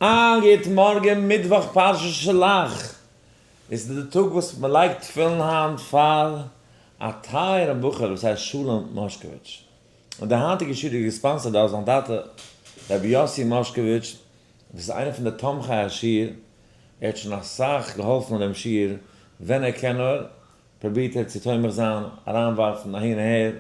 א גוט מארגען מיטוואך פרשת שלח איז די טאג וואס מען לייגט תפילין היינט פאר א טייערן בחור וואס הייסט שלום מאשקאוויטש און די היינטיגע שיעור איז געספאנסערט דורך זיין טאטע רבי יוסי מאשקאוויטש וואס איז איינער פון די תומכי השיעור, ער האט שוין אסאך געהאלפן אין דעם שיעור ווען ער קען נאר פרובירט ער צו תומך זיין אריינווארפן אהין אהער,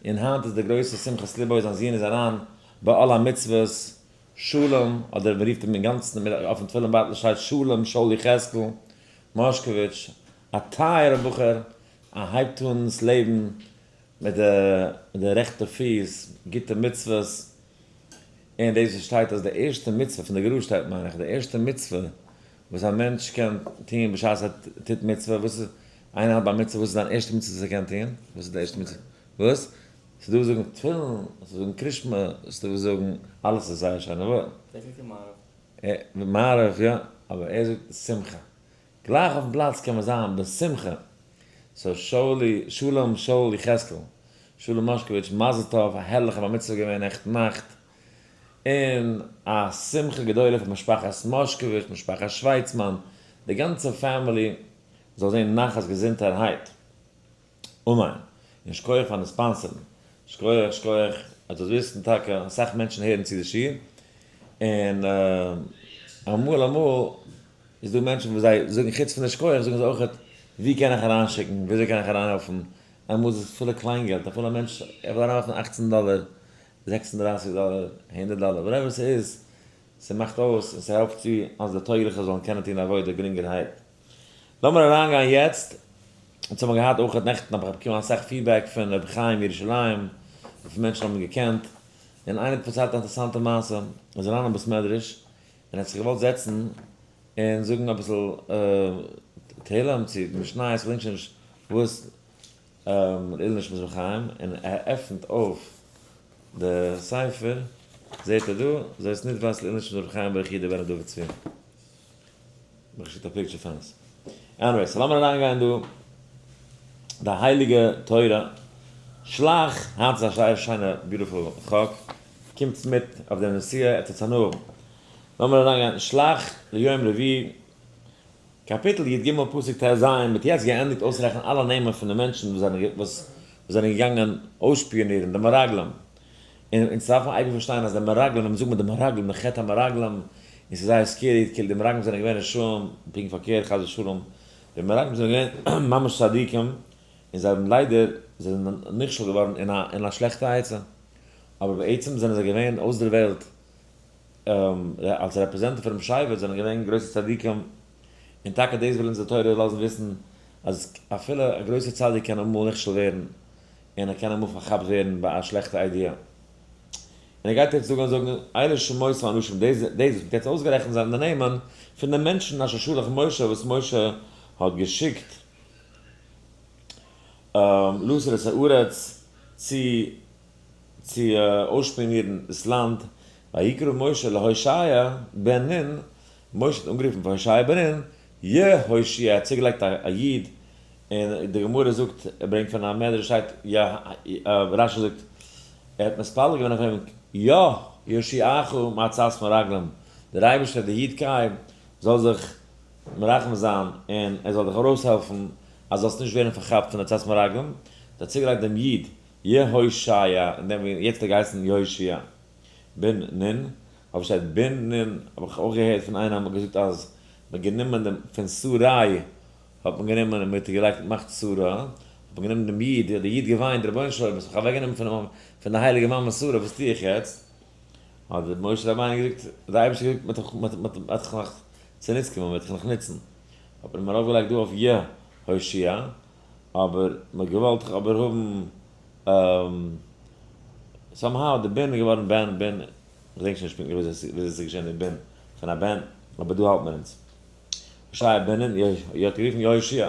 און היינט איז די גרויסע שמחת לבו זיין זון איז אריין בעול המצוות שלום, אדער מען רופט אים אינגאנצן אויפן תפילין בייטל שטייט שלום שאול יחזקאל מאשקאוויטש, א טייערע בחור, א הייבט אן דאס לעבן מיט די רעכטע פיס, גוטע מצוות, און דאס וואס שטייט אז די ערשטע מצוה פון די גר"א שטייט מיין איך, די ערשטע מצוה וואס א מענטש קען טון בשעת ער טוט מצוה, וואס איז, איינער האלט ביי מצוה וואס איז זיין ערשטע מצוה וואס ער קען טון? וואס איז די ערשטע מצוה? וואס? ס'איז דא וואס זאגן תפילין, ס'איז דא וואס זאגן קרישמע, ס'איז דא וואס זאגן אלעס איז זייער שיינע ווארט. מעריב יא, אבער ער זאגט שמחה. גלייך אויפן פלאץ קען מען זיין בשמחה. so שאולי, שלום שאול יחזקאל, שלום מאשקאוויטש, מזל טוב, א הערליכע בר מצוה געווען נעכטן נאכט, און א שמחה גדולה פאר משפחת מאשקאוויטש, משפחת שווייצמאן, די גאנצע family זאל זען נחת געזונטערהייט. אמן. און שכוח פארן ספאנסערן. שכוח שכוח. אז דאס וויסן טאקע אסאך מענטשן הערן צו די שיעור, און אמאל אמאל איז דא מענטשן וואס זיי זאגן חוץ פון די שכוח זאגן זיי אויכעט ווי קען איך אריינשיקן, וויאזוי קען איך אריינהעלפן, אמאל איז עס אפילו קליין געלט, אפילו א מענטש ער וויל אריינווארפן 18 דאלער, 36 דאלער, 100 דאלער, whatever ס'איז, ס'מאכט אויס און ס'העלפט צו אז די טויגליכע זאלן קענען טון עבודה גרינגערהייט. לאמיר אריינגיין יעצט, אונז האבן געהאט אויך נעכטן האב איך באקומען אסאך feedback פון רבי חיים ירושלים, פון מענטשן האבן געקענט, און איינער האט פארציילט א אינטערעסאנטע מעשה, ער איז אריין אין בית מדרש, און ער האט זיך געוואלט זעצן און זאגן אביסל תהלים צו משניות, כ'דענק שוין נישט וואס, לעילוי נשמת רבי חיים, און ער עפנט אויף די ספר, זעט ער דא, זאת נדבת לעילוי נשמת רבי חיים ברוך יודא בן ר' דוד צבי. איך שיק א picture פון עס. anyway, so לאמיר אריינגיין דא. די הייליגע תורה. שלח, היינט איז א זייער שיינע beautiful חק. קומטס מיט אויף די נסיעה, עטס וועטס הנאה האבן. לאמיר אריינגיין, שלח ליום רביעי, קאפיטל י"ג פסוק ט"ז, מ'האט יעצט געענדיגט אויסרעכענען אלע נעמען פון די מענטשן וואס זענען וואס זענען געגאנגען אויסשפיאנירן די מרגלים. און אונז דארפן אייביג פארשטיין אז די מרגלים, ווען מ'זאגט מיט די מרגלים, די חטא המרגלים, און ס'איז זייער scary, כאילו די מרגלים זענען געווען רשעים, פונקט פארקערט חס ושלום, די מרגלים זענען געווען ממש צדיקים, און זיי האבן ליידער, זיי זענען נכשל געווארן אין א אין א שלעכטע עצה, אבער בעצם זענען זיי געווען אויסדערוועלט אלס representative פונעם שבט, זענען געווען גרויסע צדיקים, און טאקע דאס וויל אונז די תורה לאזן וויסן, אז אפילו א גרויסע צדיק קען אמאל נכשל ווערן, און ער קען אמאל פארכאפט ווערן ביי א שלעכטע idea. און ער גייט יעצט זאגן זאגן אלה שמות האנשים, דאס דאס וואס מ'האט יעצט אויסגערעכנט זענען די נעמען פון די מענטשן אשר שלח משה וואס משה האט געשיקט לתור את הארץ צו צו אויסשפיאנירן דאס לאנד, ויקרא משה להושע בן נון, משה האט אנגערופן פאר הושע בן נון, יהושע, ער האט צוגעלייגט א י', און די גמרא זאגט, ער ברענגט פון א מדרש שטייט, רשי זאגט, ער האט מתפלל געווען אויף אים, יא יושיעך מעצת מרגלים, דער אייבערשטער דער יוד קיי זאל זיך מרחם זיין און ער זאל דיך ארויסהעלפן אז זאלסט נישט ווערן פארכאפט פון עצת מרגלים, ער האט צוגעלייגט דעם יוד יהושע, און דעם יעצט האט ער געהייסן יהושע בן נון, אבער שטייט בן נון, האב איך אויך געהערט פון איינעם האט געזאגט אז מען האט גענומען דעם פון שרי האט מען גענומען און מען האט געלייגט מאכט שרה, האט מען גענומען דעם איד, האט דער איד געוויינט, רבונו של עולם האסט מיך אוועק גענומען פון פון די הייליגע מאמע שרה, וואס טו איך יעצט? האט דער משה רבינו געזאגט, האט דער אייבערשטער געזאגט, מען וועט דיך נאך צוניץ קומען, מען וועט דיך נאך נוצן, האט מען אים ארויף געלייגט דא אויף יהושע, אבער מען האט געוואלט אבער האבן somehow די בן איז געווארן בן בן, כ'דענק שוין נישט פונקטליך וויאזוי עס איז געשען די בן פון א בן, אבער דא האלט מען אונז. הושע בן נון, י האט גערופן יהושע,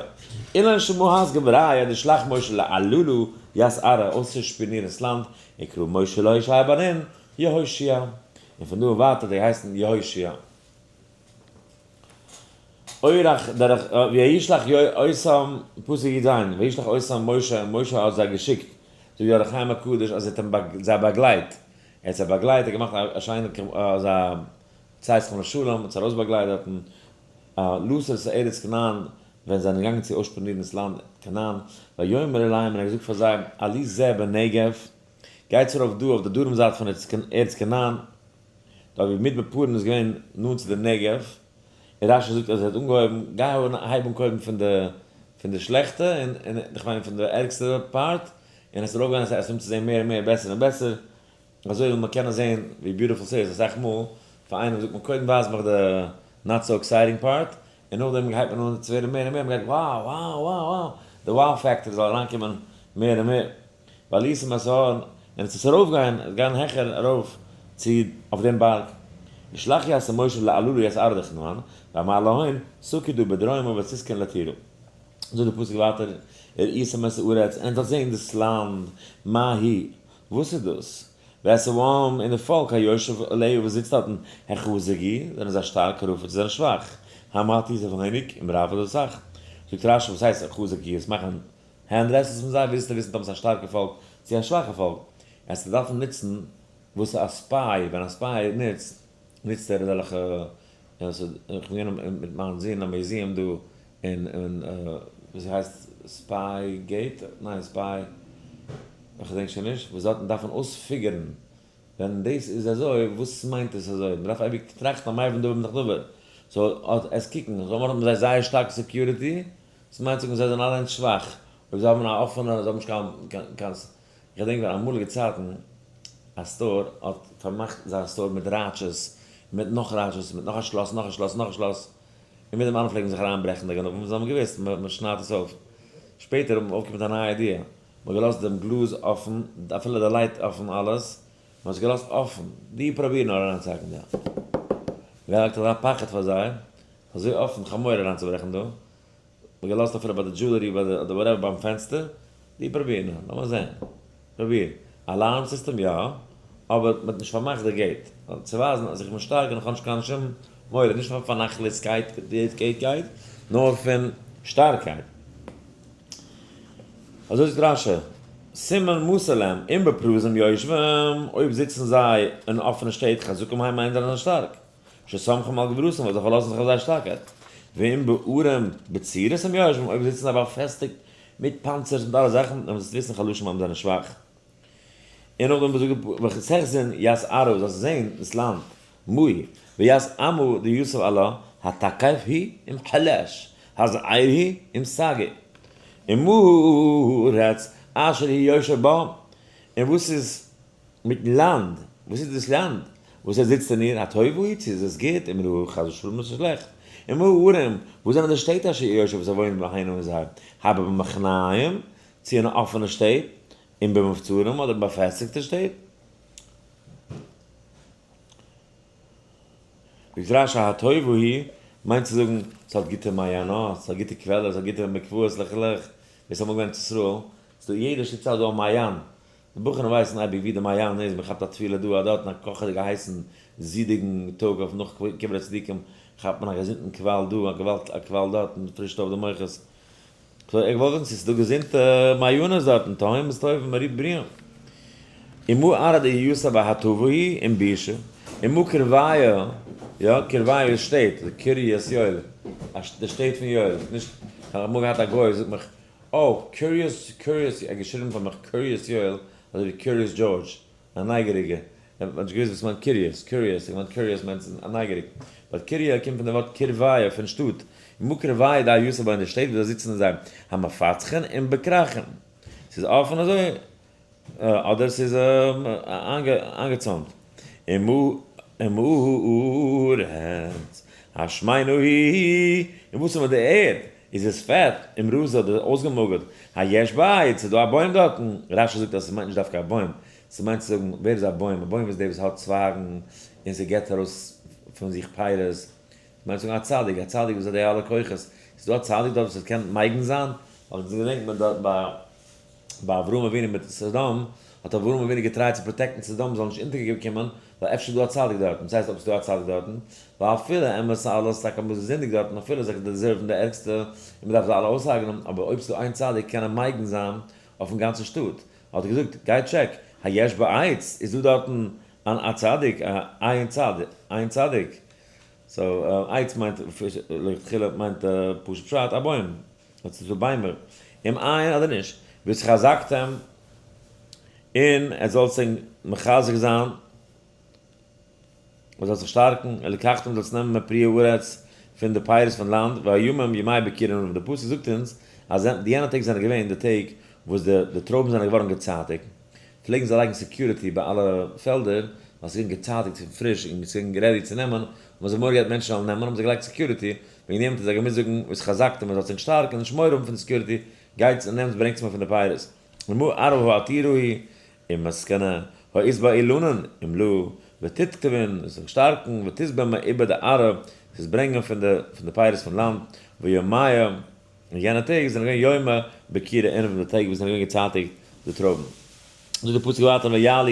אילן שמו הסגן בראיה דשלח משה לעללו יס ארע אויסצושפיאנירן ס'לאנד, יקרא משה להושע בן נון, יהושע, און פון דא און ווייטער האט ער געהייסן יהושע. אורח דרך וישלח אותם, פסוק י"ז, וישלח אותם משה, און משה האט זיי געשיקט, זאגט דער אור החיים הקדוש אז ער האט זיי באגלייט, ער האט זיי באגלייט, ער האט געמאכט א שיינע אזא. צאתכם לשלום, האט זיי ארויסבאגלייט דארטן, לתור את ארץ כנען, ווען זיי זענען געגאנגען צו אויסשפאנירן דאס לאנד כנען, ויאמר אליהם און ער האט געזאגט פאר זיי, עלו זה בנגב, גייטס ארויף דא אויף די דרום זייט פון ארץ כנען, דארט ווי מדבר פארן איז געווען נאנט צו די נגב, און רשי זאגט אז ער האט אנגעהויבן, גיי הייב אן קודם פון די פון די שלעכטע, און און איך מיין פון די ערגסטע part, און עס איז ארויפגיין עס אום צו זען מער און מער בעסער און בעסער, אזוי זאל מען קענען זען ווי beautiful ס'איז, אסאך מאל פאר איינעם זאגט מען קודם ווייז מיך די not so exciting part, און נאכדעם הייבט מען אן צו ווערן מער און מער, מ'גייט wow wow wow wow, די wow factor זאל אריינקומען מער און מער. ועליתם את ההר, און עס איז ארויפגיין, עס גיין העכער ארויף צו אויף דעם בארג. ושלח יד את משה לעללו את ארדך נאן, ואמר להון, סוכו דא בדרומה ותסכן לתירו. זאגט דער פסוק ווייטער, וראיתם את הארץ, און זאלט זען דאס לאנד, מה היא, וואס איז דאס? ואת העם, און די פאלק היושב עליה וואס זיצט דארטן, החזק הוא, זענען זיי שטארק, הרפה, צו זענען שוואך, המעט הוא, זיי ווייניג, אם רב אדער סאך. זאגט רשי, וואס הייסט החזק הוא, עס מאכן hand wrestles פון זיי ווילסטו וויסן טאמער ס'איז א שטארקע פאלק צו א שוואכע פאלק, עסטו דארפן נוצן וואס א spy, ווען א spy נוצט, נוצט ער אזעלכע, איך בין געווען מיט מיין זון אין א museum דא אין אין ווי ס'הייסט spy gate, ניין spy, איך געדענק שוין נישט, וואס דארטן דארף מען אויספיגערן ווען דאס איז אזוי וואס מיינט עס אזוי, מ'דארף אייביג טראכטן א מבין דבר מתוך דבר, so עס קוקן, so האבן זיי זייער שטארקע security, דאס מיינט זאגן זיי זענען אליינס שוואך, אויב זיי האבן א אפענע, זיי האבן נישט קיין קיין, איך געדענק ווען אמאליגע צייטן א store האט פארמאכט זיין store מיט ראטשעס, מיט נאך ראטשעס, מיט נאך א שלאס, נאך א שלאס, נאך א שלאס, און מיט דעם אלעם פלעגן זיך אריינברעכן די גנבים, זיי האבן געוואוסט מען שניידט עס אויף. שפעטער האט מען אויפגעקומען מיט א נייע idea, מען האט געלאזט דעם גלאז אפן, אפילו די light אפן אלעס, מען האט עס געלאזט אפן, די פראבירן נאר אריינצוהאקן דא. ווער האט אזא פחד פאר זיי? אזוי אפן, כ'האב מורא אריינצוברעכן דא. מ'האט געלאזט אפילו ביי די jewelry ביי די אדער whatever ביים פענסטער, די פרוביר נאר, לאמיר זען. פרוביר. alarm system יא, אבער מ'האט נישט פארמאכט די gate. צו ווייזן אז איך בין שטארק און איך האב נישט קיין שום מורא, נישט פון פארנאכלעסקייט, גייט, נאר פון שטארקייט. אזוי זאגט רשי, סימן מסר להם, אם בפרוזים יושבים, אויב זיצן זיי אין אפענע שטעט, חזקים הם מיינט זיי זענען שטארק. שסומכים על גבורתם ווייל זיי פארלאזן זיך אויף זייער שטארקייט. ואם בערים בצורות הם יושבים, אויב זיצן זיי באפעסטיגט מיט פאנצערס מיט אלע זאכן, דאן זאלסטו וויסן חלשים הם זענען שוואך. און נאכדעם וואס זאגט ותחזון את ארעא זאלסטו זען דאס לאנד, מה היא, ואת עמה הישב עלה, התקיף הוא אם חלש, הזעיר הוא אם שגיא. ומה הארץ אשר הוא יושב בה, און וואס איז מיטן לאנד, וואס איז דאס לאנד וואס ער זיצט אין איר, הטובה היא, צו איז עס גוט, אם רעה חס ושלום איז עס שלעכט, ומה הערים, וואס זענען די שטעט אשר יושב וואס ער וואוינט בהן אין זיי, הבמחניים, צו אין אפענע שטעט, אם במבצרים אדער אין באפעסטיגטע שטעט. זאגט רשי הטובה היא, מיינט צו זאגן, ס'האט גוטע מעיינות, ס'האט גוטע קוועלער, ס'האט גוטע מקוואות לך לך, ווער ס'איז אמאל געווען אין ארץ ישראל, ס'דא יעדע שטיק צייט דא א מעיין, די בחורים ווייסן אייביג ווי די מעיין איז, מען כאפט א טבילה דא א דארט אין א קאכעדיגע הייסן זודיגן טאג אויף נאך קברי צדיקים כאפט מען א געזונטן קוואל דא א געוואלד א קוואל דארט און פרישט אויף די מוחות. so איך וואלט געזאגט ס'איז דא געזונטע מעיינות דארטן, תהומות טובים מריב בריאים. ומה ארעא דיתיב בה הטובה היא אם בישא, ומה קרביא, יא קרביא איז שטעט, קרית יואל, די שטעט פון יואל, נישט, כ'האב אמאל געהאט א גוי זאגט מיך oh, curious, curious, ער האט געשריבן פאר מיך curious יואל, אזוי ווי curious George, א נייגעריגע, ער האט נישט געוואוסט וואס מיינט curious, curious, ער האט געמיינט curious מיינט א נייגעריג, but קריה קומט פון די ווארט קרביה, פון שטאט, ומה קרביא דיתיב בה אין די שטעט וואס זיי זיצן אין זיי, המפצחין אם בכרכים, ס'איז אפען אזוי, אדער ס'איז איינגעצוימט. ומה הארץ השמנה היא, און וואס איז מיט די ערד? איז עס פעט, אם רזה אדער אויסגעמאגערט? היש בה עץ, ס'איז דא א בוים דארטן? רשי זאגט אז ס'מיינט נישט דווקא א בוים, ס'מיינט צו זאגן, ווער איז א בוים? א בוים איז דער וואס האט צווייגן און ס'געבט ארויס פון זיך פירות, ס'מיינט צו זאגן א צדיק, א צדיק וואס האט די אלע כוחות, איז דא א צדיק דארט וואס קען מגין זיין? ווייל געדענקט מען דארט ביי ביי אברהם אבינו מיט סדום, האט אברהם אבינו געטרייט צו פראטעקטן סדום זאל נישט אונטערגעקומען, ווייל אפשר איז דא א צדיק דארטן, וואס הייסט אויב ס'איז דא א צדיק דארטן? ווייל אפילו אמת אלעס טאקע האבן געזינדיגט דארטן, אפילו זיי דעזערוון די ערגסטע און מ'דארף זיי אלע אויסהרג'נען, אבער אויב ס'איז דא איין צדיק קען ער מגין זיין אויפן גאנצן שטאט. האט ער געזאגט, גיי check, היש בה עץ, איז דא דארטן אן א צדיק, א איין צדיק, איין צדיק? so עץ מיינט לכתחילה מיינט פשוט פשט א בוים, האט צו טון ביימער, אם אין אדער נישט, והתחזקתם און עס זאל זיך מחזק זיין, מען זאל זיך שטארקן, ולקחתם זאלסט נעמען מפרי הארץ, פון די פירות פון לאנד, והימים ימי ביכורים און די פסוק זאגט אונז אז די יענע טעג זענען געווען די טעג וואס די טרויבן זענען געווארן געצייטיגט, פלעגן זיי לייגן security ביי אלע פעלדער, ווייל ס'איז געווען געצייטיגט און פריש און ס'איז געווען ready צו נעמען, האבן זיי מורא געהאט מענטשן זאלן נעמען, האבן זיי געלייגט security, וועגן דעם האט ער זיי געמוזט זאגן והתחזקתם מען זאל זיך שטארקן און נישט מורא האבן פון די security, גייטס און נעמטס ברענגטס מיר פון די פירות. ומה ארעא העתירה היא ומסכנה העז בה אילנן אם לא ותתקבין זיך שטארקן ותשבע מאיבא דארעא ס'איז ברענגען פון די פון די פירות פון לאנד וימיא און יענע טעג זענען געווען יומי ביכורי ענבים די טעג וואס זענען געווען געצייטיגט די טרויבן. זאגט די פסוק ווייטער ויעלו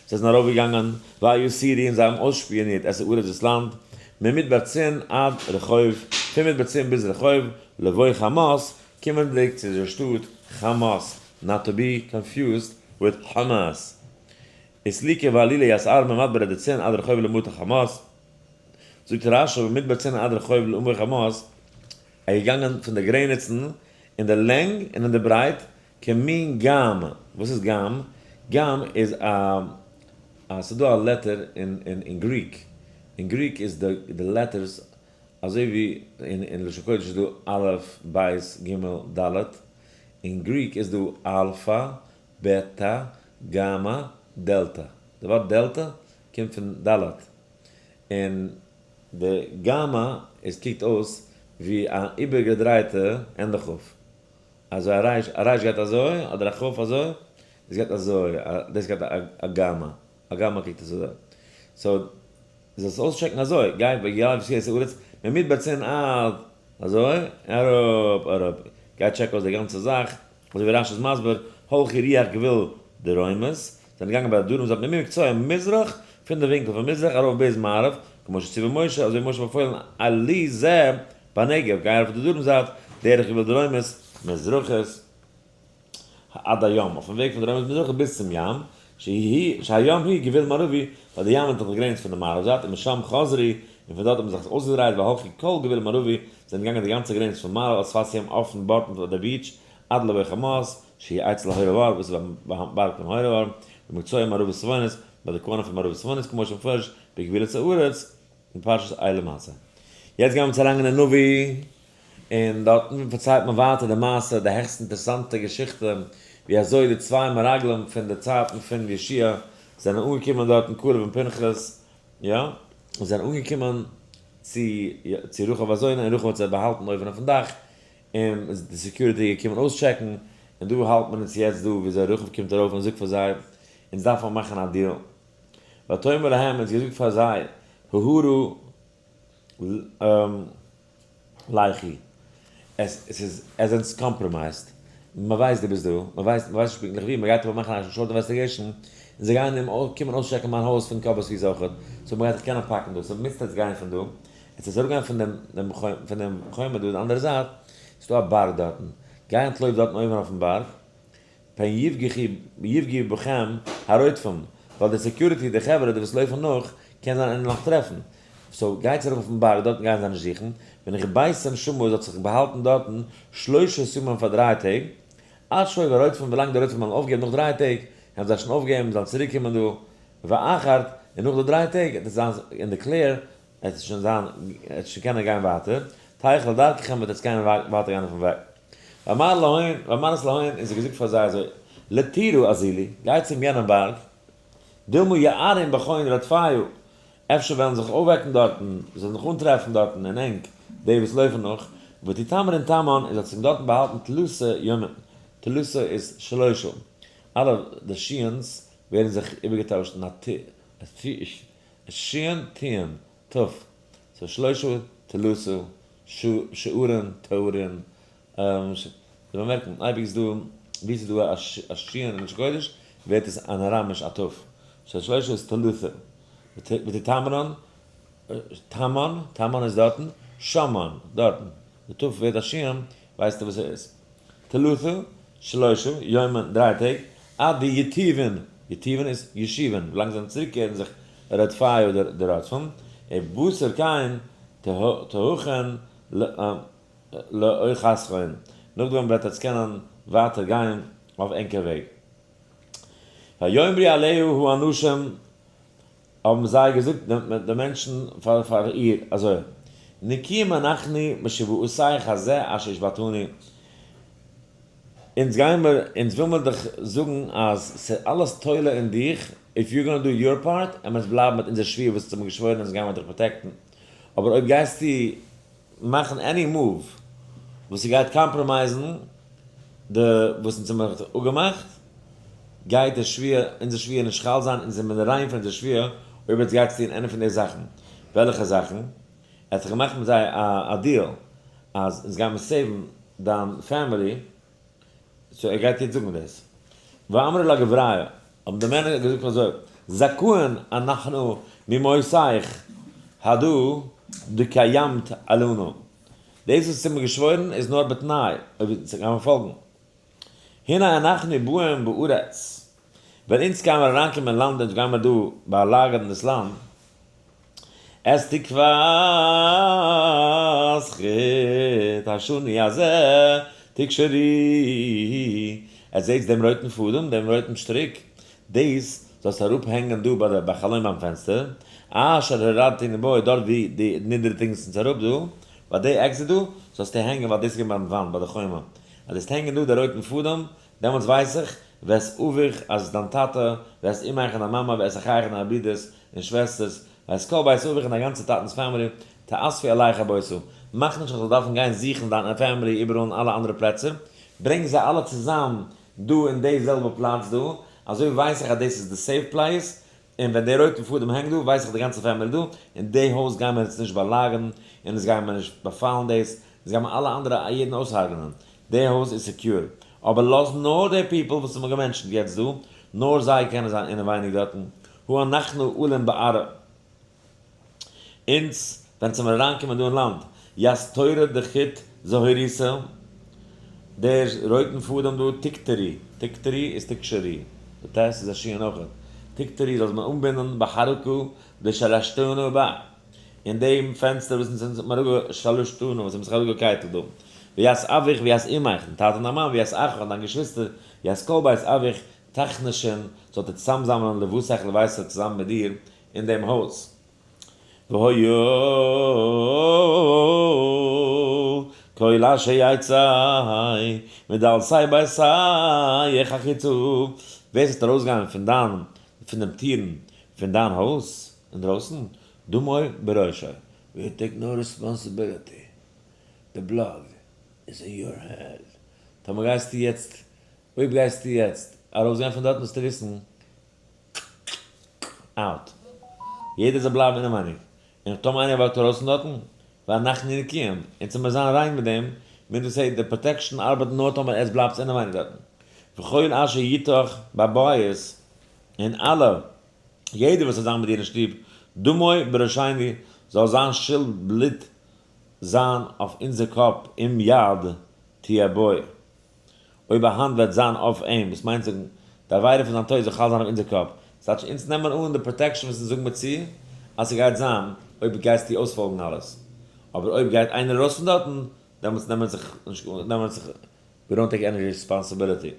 זיי זענען ארויפגעגאנגען ויתורו און זיי האבן אויסשפיאנירט את הארץ דאס לאנד ממדבר צין עד רחוב פון מדבר צין ביז רחוב לבוא חמת קומענדיג צו דער שטאט חמת, not to be confused with Hamas. וסליקו ועלילו ית ארם ממדבר דצין עד רחוב למטה חמת, זאגט רש"י ממדבר צין עד רחוב לבוא חמת, ער איז געגאנגען פון די גרעניצן אין די לענג און אין די ברייט כמין ג"ם, וואס איז ג"ם? ג"ם איז א א ס'איז דא א letter אין Greek, אין Greek איז די letters אזוי ווי אין לשון קודש איז דא א' ב' ג' ד', אין Greek איז דא אלפא, בעטא, גאמא, דעלטא. די ווארט דעלטא קומט פון ד', און די גאמא איז קוקט אויס ווי א איבערגעדרייטע ענדע כ'. אזוי א רייש, א רייש גייט אזוי, אדער א כ' אזוי, דאס גייט אזוי, דאס גייט א גאמא, א גאמא קוקט אויס אזוי. so זאלסט אויסטשעקן אזוי, גיי ויעל ויסעו את הארץ, ממדבר צין עד אזוי, אראפ אראפ, גיי טשעק אויס די גאנצע זאך, אזוי ווי רש"י איז מסביר, הלכו רוח גבול דרומית, זענען געגאנגען ביי די דרום זייט ממקצוע מזרח, פון די ווינקל פון מזרח ארויף ביז מערב, כמו שציווה משה, אזוי ווי משה האט באפוילן עלו זה בנגב, גיי ארויף די דרום זייט, דרך גבול דרומית, מזרחית. עד הים, אויפן וועג פון דרומית מזרחית ביז צום ים, שהים הוא גבול מערבי, ווייל די ים איז דאך די גרעניץ פון די מערב זייט, ומשם חזרו, און פון דארט האבן זיך אויסגעדרייט והלכו כל גבול מערבי, זענען געגאנגען די גאנצע גרעניץ פון מערב על שפת ים אויפן בארטן פון די beach, עד לבוא חמת, שהיא אצל הר ההר, וואס איז ביים בארג פון הר ההר, במקצוע מערבית צפונית, ביי די corner פון מערבית צפונית, כמו שמפורש בגבולות הארץ, אין פרשת אלה מסעי. יעצט גייען מיר צו אריינגיין אין נביא, און דארטן פארציילט מען ווייטער די מעשה, די העכסט אינטערעסאנטע געשיכטע, ווי אזוי די צוויי מרגלים פון די צייטן פון יהושע זענען אנגעקומען דארטן, כלב און פנחס, יא, און זענען אנגעקומען צו צו רחב הזונה, און רחב האט זיי באהאלטן אויבן אויפן דאך, און די security איז געקומען אויסטשעקן, און דא האלט מען אונז יעצט דא, ווי אזוי רחב קומט ארויף און זאגט פאר זיי, אונז דארף מען מאכן א deal. ותאמר להם, און זי האט געזאגט פאר זיי, ההרה לכי, עס איז, עס זענטס compromised, מען ווייסט דו ביסט דא, מען ווייסט, מען ווייסט נישט פונקטליך וואו, מען גייט אבער מאכן א short investigation, און זיי גייען אים קומען אויסטשעקן מיין הויז פון קאפ ביז פיס אויכעט, so מען גייט דיך קענען פאקן דא, so מוזט עטס גיין פון דא, עטס וועטס אראפגיין פון דעם פון דעם חומה דא די אנדערע זייט, ס'איז דא א בארג דארטן, גיי אנטלויף דארטן אויבן אויפן בארג, פן יפגעו בכם הרודפים, ווייל די security, די חברה די וואס לויפן נאך, קען זיין איינער נאך טרעפן, so גייטס ארויף אויפן בארג דארטן גייען זיי נישט זוכן, ונחבאתם שמה זאלט זיך באהאלטן דארטן שלשה ימים פאר דריי טעג, עד שוב הרודפים ווילאנג די רודפים וועלן אויפגעבן נאך דריי טעג, וועלן זיי שוין אויפגעבן, זאלן צוריק קומען דא, ואחרת, און נאך די דריי טעג וועט עס זיין אין די clear, עס וועט שוין זיין, עס וועט שוין קענען גיין ווייטער, תלכו לדרככם וועט עטס קענען ווייטער גיין אויפן וועג. ואמר להון, ואמרת להון, און זי האט געזאגט פאר זיי אזוי, לטורא אזילו, גייט צום יענעם בארג, דילמא יערון בכון רודפייא, אפשר וועלן זיך אויפוועקן דארטן, זיי זאלן זיך אנטרעפן דארטן אין ענק, די וואס לויפן נאך, ותטמרון תמן, און זאלט זיך דארטן באהאלטן תלתא יומין, תלתא איז שלושה, אלע די שין'ס ווערן זיך איבערגעטוישט אין א ט, שין תי"ן תי"ו, so שלושה תלתא, שערין תאורין, זיי באמערקן אייביג איז דא ווי ס'איז דא א שין אין לשון קודש ווערט עס אין אראמיש א תי"ו, so שלושה איז תלתא, ותטמרון, תמן, תמן איז דארטן, שמן, דארטן, די תי"ו ווערט א שין, ווייסטו וואס ס'איז. תלתא, שלושה, יומין, דריי טעג, עד דיתובון, יתובון איז ישובון, ווילאנג זיי צוריקקערן זיך רודפייא די רודפים, ובתר כן. תהכן לאורחתכון, נאכדעם וועט עטס קענען ווייטער גיין אויף ענקער וועג. ויאמרו אליה האנשים, האבן זיי געזאגט די מענטשן פאר איר אזוי, נקיים אנחנו משבועתך הזה אשר השבעתנו, אונז גיימער, אונז וויל מיר דיך זאגן אז ס'איז אלעס תולה אין דיך, if you're gonna do your part, עמער אונז בלייבן מיט אונזער שבועה וואס אונז האבן געשוואוירן אונז גיימער דיך protect ן, אבער אויב גייסטו מאכן any move וואס ס'גייט compromise ן די וואס אונז האבן אפגעמאכט, גייט די שבועה, אונזער שבועה נישט חל זיין, אונז זעמיר ריין פון אונזער שבועה אויב עטס גייטס טון any פון די זאכן. וועלכע זאכן? ער האט זיך געמאכט מיט זיי א deal אז אונז גיימיר save ן דיין family, so ער גייט יעצט זאגן דאס. ואמרו לה גבריא, האבן די מענער געזאגט אזוי, זכאין אנחנו ממותיך הדא דקיימת עלנו, דאס וואס אונז האבן געשוואוירן איז נאר בתנאי אויב אונז גיימיר פאלגן. הנה אנחנו באים בארץ, ווען אונז גיימיר אריינקומען אין לאנד, אונז גיימיר דא באלאגערן דאס לאנד, את תקוות חוט השני הזה תקשרי, עטס זעטס דעם רויטן פאדעם, דעם רויטן שטריק, דאס זאלסטו אראפהענגען דא ביי די ביי חלון ביים פענסטער, אשר הורדתנו בו, דארט ווי די נידערדיגסט אונז אראפ דא, ביי די exit דא, זאלסטו הענגען ווייל דאס איז געווען ביים וואנט ביי די חומה, אז דו וועסט הענגען דא די רויטן פאדעם, דעמאלטס ווייס איך, ואת אביך, אז דיין טאטע, ואת אמך און דיין מאמע, ואת אחיך און דיינע ברודערס און שוועסטערס, ואת כל בית אביך און דיין גאנצע טאטנ'ס family, תאספי אלייך הביתה. מאך נישט איך זאל דארפן גיין זוכן דיין family איבעראל אין אלע אנדערע פלעצער, ברענג זיי אלע צוזאם דא אין די זעלבע פלאץ דא, אזוי ווייס איך אז דאס איז די safe place, און ווען די רויטע פאדעם הענגט דא ווייס איך די גאנצע family דא, און די הויז גייען מיר אונז נישט באלאגערן, און אונז גייען מיר נישט באפאלן דאס, אונז גייען מיר אלע אנדערע א יעדן אויסהרג'נען, די הויז איז secure, אבער לאז נאר די people וואס האבן גע mention ט יעצט דא, נאר זיי קענען זיין אינעווייניג דארטן, הא אנחנו עולים בארעא. אונז ווען צו מיר אריינקומען דא אין לאנד, ית תורא דחוט זהוריתא, דער רויטן פאדעם דא, תקטרי, תקטרי איז תקשרי, די ט' איז א שין אויכעט, תקטרי זאל מען אנבינדן בחרקא דשלשתנא בה, אין דעם פענסטער וואס אונז האבן אראפגע שלשתנא וואס האבן זיך אראפגעקייטלט דא, וית אביך וית אמך, דיין טאטע און דיין מאמע, וית אחיך און דיין געשוויסטער, וית כל בית אביך, תכנישון, זאלט איר צוזאמזאמלען לבתך לביתא צוזאמען מיט דיר אין דעם הויז. והיה כל אשר יצא מדלתי ביתך החוצה, ווער ס'וועט ארויסגיין פון דיין, פון דעם טירן פון דיין הויז אינדרויסן, דמו בראשו. We take no responsibility, the blood is in your head. טאמער גייסטו יעצט, אויב גייסטו יעצט ארויסגיין פון דארטן זאלסטו וויסן, out. יעדער זאל בלייבן אינעווייניג. און טאמער איינער וואקט ארויס פון דארטן, ואנחנו נקיים. אונז זאל מיר זיין ריין מיט דעם, מיינט דאס אז די protection ארבעט נאר טאמער עס בלייבט אינעווייניג דארטן. וכל אשר איתך בבית, און אלע, יעדער וואס וועט זיין מיט דיר אין שטוב, דמו בראשינו, זאל זיין שולד בלוט זיין אויף אונזער קאפ, אם יד תהיה בו. אויב א האנט וועט זיין אויף אים, וואס מיינט זאגן, די עבירה פון זיין טויט זאל חל זיין אויף אונזער קאפ. ס'טייטש אונז נעמען אן די protection וואס אונז זאגן מיר צו אז ס'גייט זיין אויב גייסטו אויספאלגן אלעס. אבער אויב גייט איינער ארויס פון דארטן, דעמאלטס נעמען זיך נישט אן, נעמען זיך, we don't take any responsibility.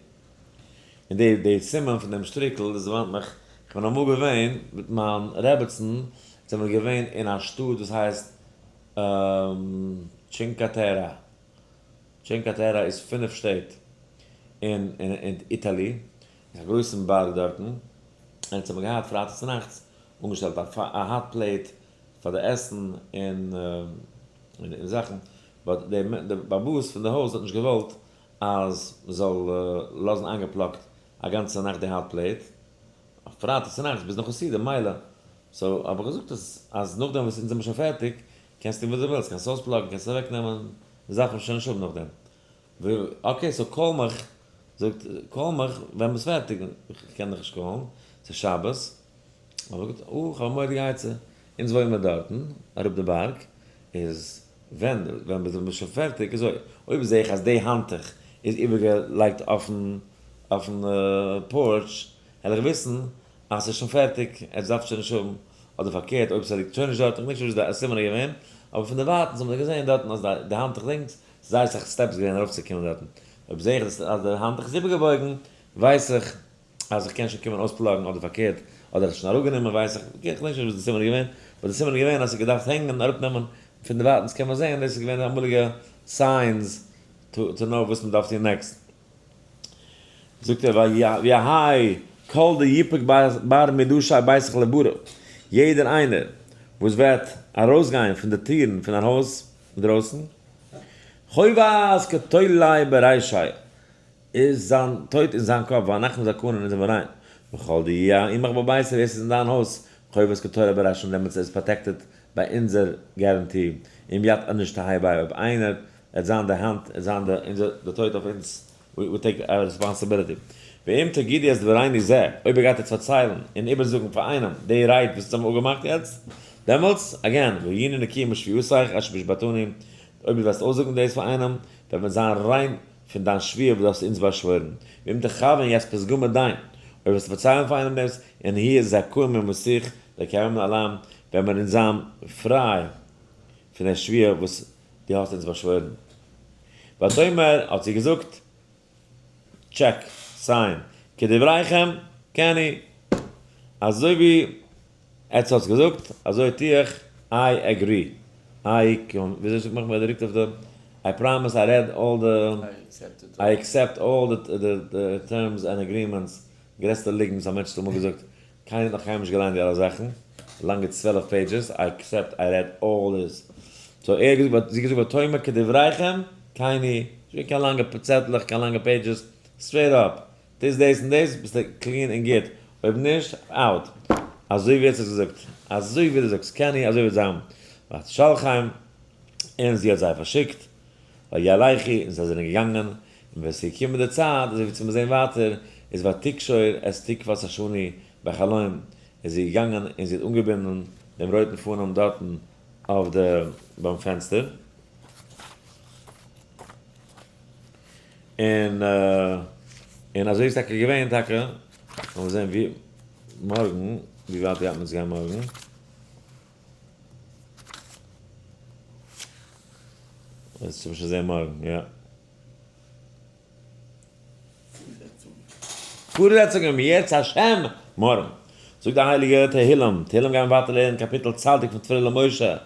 און די די סימן פון דעם שטריקל, דאס דערמאנט מיך, איך בין אמאל געווען מיט מיין רעבעצן, זעמיר געווען אין א שטאט וואס הייסט Cinque Terre. Cinque Terre איז פינף שטעט אין Italy, איז א גרויסן בארג דארטן, און אונז האבן געהאט פרייטאג צונאכטס אנגעשטעלט א hot plate פאר די עסן און זאכן, but די באבאס פון די הויז האט נישט געוואלט אז מ'זאל לאזן איינגע plug ט א גאנצע נאכט די hot plate, אויף פרייטאג צונאכטס ביז נאכן סעודה מילא, so האב איך געזאגט אז נאכדעם וואס אונז זעמיר שוין פערטיג קענסטו וואס דו ווילסט, קענסט אויס plug ן, קענסט אוועק נעמען, די זאך וועט שוין נישט האבן נאכדעם. Okay, so call מיך, זאגט, call מיך ווען ביסט פערטיג, איך קען דיך נישט call ן, ס'איז שבת. האב איך געזאגט, אה, איך האב א מורא'דיגע עצה, אונז וואוינען מיר דארטן, אראפ די בארג, איז ווען, ווען ביסט שוין פערטיג, אזוי, אויב זע איך אז די האנטוך איז איבערגעלייגט אויפן, אויפן porch, העל איך וויסן אז ס'איז שוין פערטיג, עטס דארפט שוין נישט האבן, אדער פארקערט אויב ס'ליגט שוין נישט דארט, איך געדענק שוין נישט וואס די סימן איז געווען, אבער פון דערווייטנס האבן זיי געזען דארטן אז די האנטוך לינקס, זייער אסאך steps געווען ארויפצוקומען דארטן. אויב זע איך אז די האנטוך איז איבערגעבויגן, ווייס איך אז איך קען שוין קומען אויס plug ן אדער פארקערט, אדער עס איז שוין אראפגענומען ווייס איך, איך געדענק נישט וואס די סימן איז געווען, but די סימן איז געווען אז עס האט געדארפט הענגען אראפנעמען, פון דערווייטנס קען מען זען, דאס איז געווען די אמאליגע signs to know וואס מען דארף טון next. זאגט ער, ויהי כל דיפוק בר מדשאי ביתך לברא, יעדער איינער וואס וועט ארויסגיין פון די טירן פון דיין הויז אינדרויסן, חובת קטולי ברישיה, איז זיין טויט אין זיין קאפ, ואנחנו זכאין און אונז זעמיר ריין. וכל דאיהו עמך בביתא ווער ס'איז אין דיין הויז, חובת קטולי ברישיה דעמאלטס איז protected ביי אונזער guarantee, אם יד אנוש תהא ביה, אויב איינער עט זיין די האנט, עט זיין די אונזער די טויט אויף אונז, we take our responsibility. ואם תגידי את דברינו זה, אויב איר גייט יעצט פארציילן און איבערזאגן פאר איינעם די רייד וואס אונז האבן אפגעמאכט יעצט, דעמאלטס, again, והיינו נקיים משבועתך אשר השבעתנו, אויב דו וועסט אויסזאגן דאס פאר איינעם, וועט מען זיין ריין פון דיין שבועה וואס דו האסט אונז באשוואוירן. ואם תכוון ית פתגמא דין, אויב וועסטו פארציילן פאר איינעם דאס, און נהיה זכאים ממסיך דקיימא עלם, וועט מען אונז זיין פריי פון דער שבועה וואס דו האסט אונז באשוואוירן. ותאמר, האט זי געזאגט, check, sign, כדבריכם כן הוא, אזוי ווי עטס האטס געזאגט, אזוי טו איך, I agree, I, וויאזוי זאגט מען, כ'בין דעריקט אויף די, I promise I read all the, I accept all the terms and agreements, גרעסטע ליגנט וואס א מענטש האט אמאל געזאגט, קיינער האט נאך קיינמאל נישט געליינט די אלע זאכן, לאנגע 12 pages, I accept, I read all this. so ער האט געזאגט, זי האט געזאגט ותאמר כדבריכם כן הוא, נישט געווען קיין לאנגע צעטלעך, קיין לאנגע pages, straight up, טוסט דאס און דאס ביסטו clean און גוט, אויב נישט, out. אזוי ווי ער האט עס געזאגט, אזוי ווי דו זאגסט כן הוא, אזוי וועט זיין. ותשלחם, און זי האט זיי פארשיקט, וילכו, און זיי זענען געגאנגען, און ווען עס איז געקומען די צייט, אזוי ווי צו מיר זען ווייטער, איז ותקשור את תקוות השני בחלון, איז זי געגאנגען און זי האט אנגעבינדן דעם רויטן פאנעם דארטן אויף די ביים פענסטער, און און אזוי איז טאקע געווען טאקע, לאמיר זען ווי מארגן, ווי ווייט גייט מען עס גיין מארגן. דאס וועט מען שוין זען מארגן, יא. פארזעצונג אם ירצה השם מארגן. זאגט די הייליגע תהילים, תהילים גייען ווייטער לערנען קאפיטל צדיק פון תפילה למשה,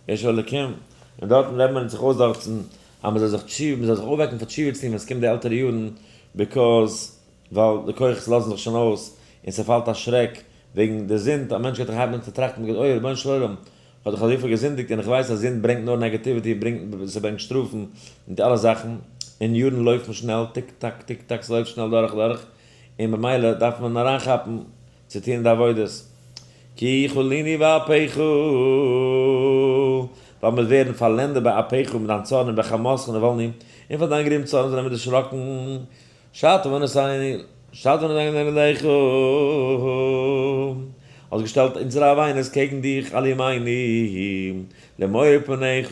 איש האלקים, און דארטן רעדט מען זיך אויס דארטן אז מען זאל זיך תשובה, מען זאל זיך אויפוועקן פאר תשובה צו טון ווען עס קומט די עלטערע יארן, because ווייל די כוחות לאזן זיך שוין אויס, און ס'פאלט א שרעק וועגן די זינד, א מענטש גייט זיך הייבן אן צו טראכטן, מ'גייט אוי רבונו של עולם, כ'האב דאך אזויפיל געזינדיגט און איך ווייס אז זינד ברענגט נאר negativity, ברענגט, ס'ברענגט שטראפן און די אלע זאכן, און יארן לויפן שנעל, tick tock tick tock ס'לויפט שנעל דורך דורך, און במילא דארף מען אריינכאפן צו טון די עבודות. כי כלינו באפיך, ווייל מיר ווערן פארלענדעט באפיך מיט דיין צארן און בחמתך נבהלנו, און פאר דיין גרימצארן זענען מיר דערשראקן. שת ונתנו, שת ונתנו לך, האסט געשטעלט אונזערע עוונות קעגן דיך על ימינו, למאור פניך,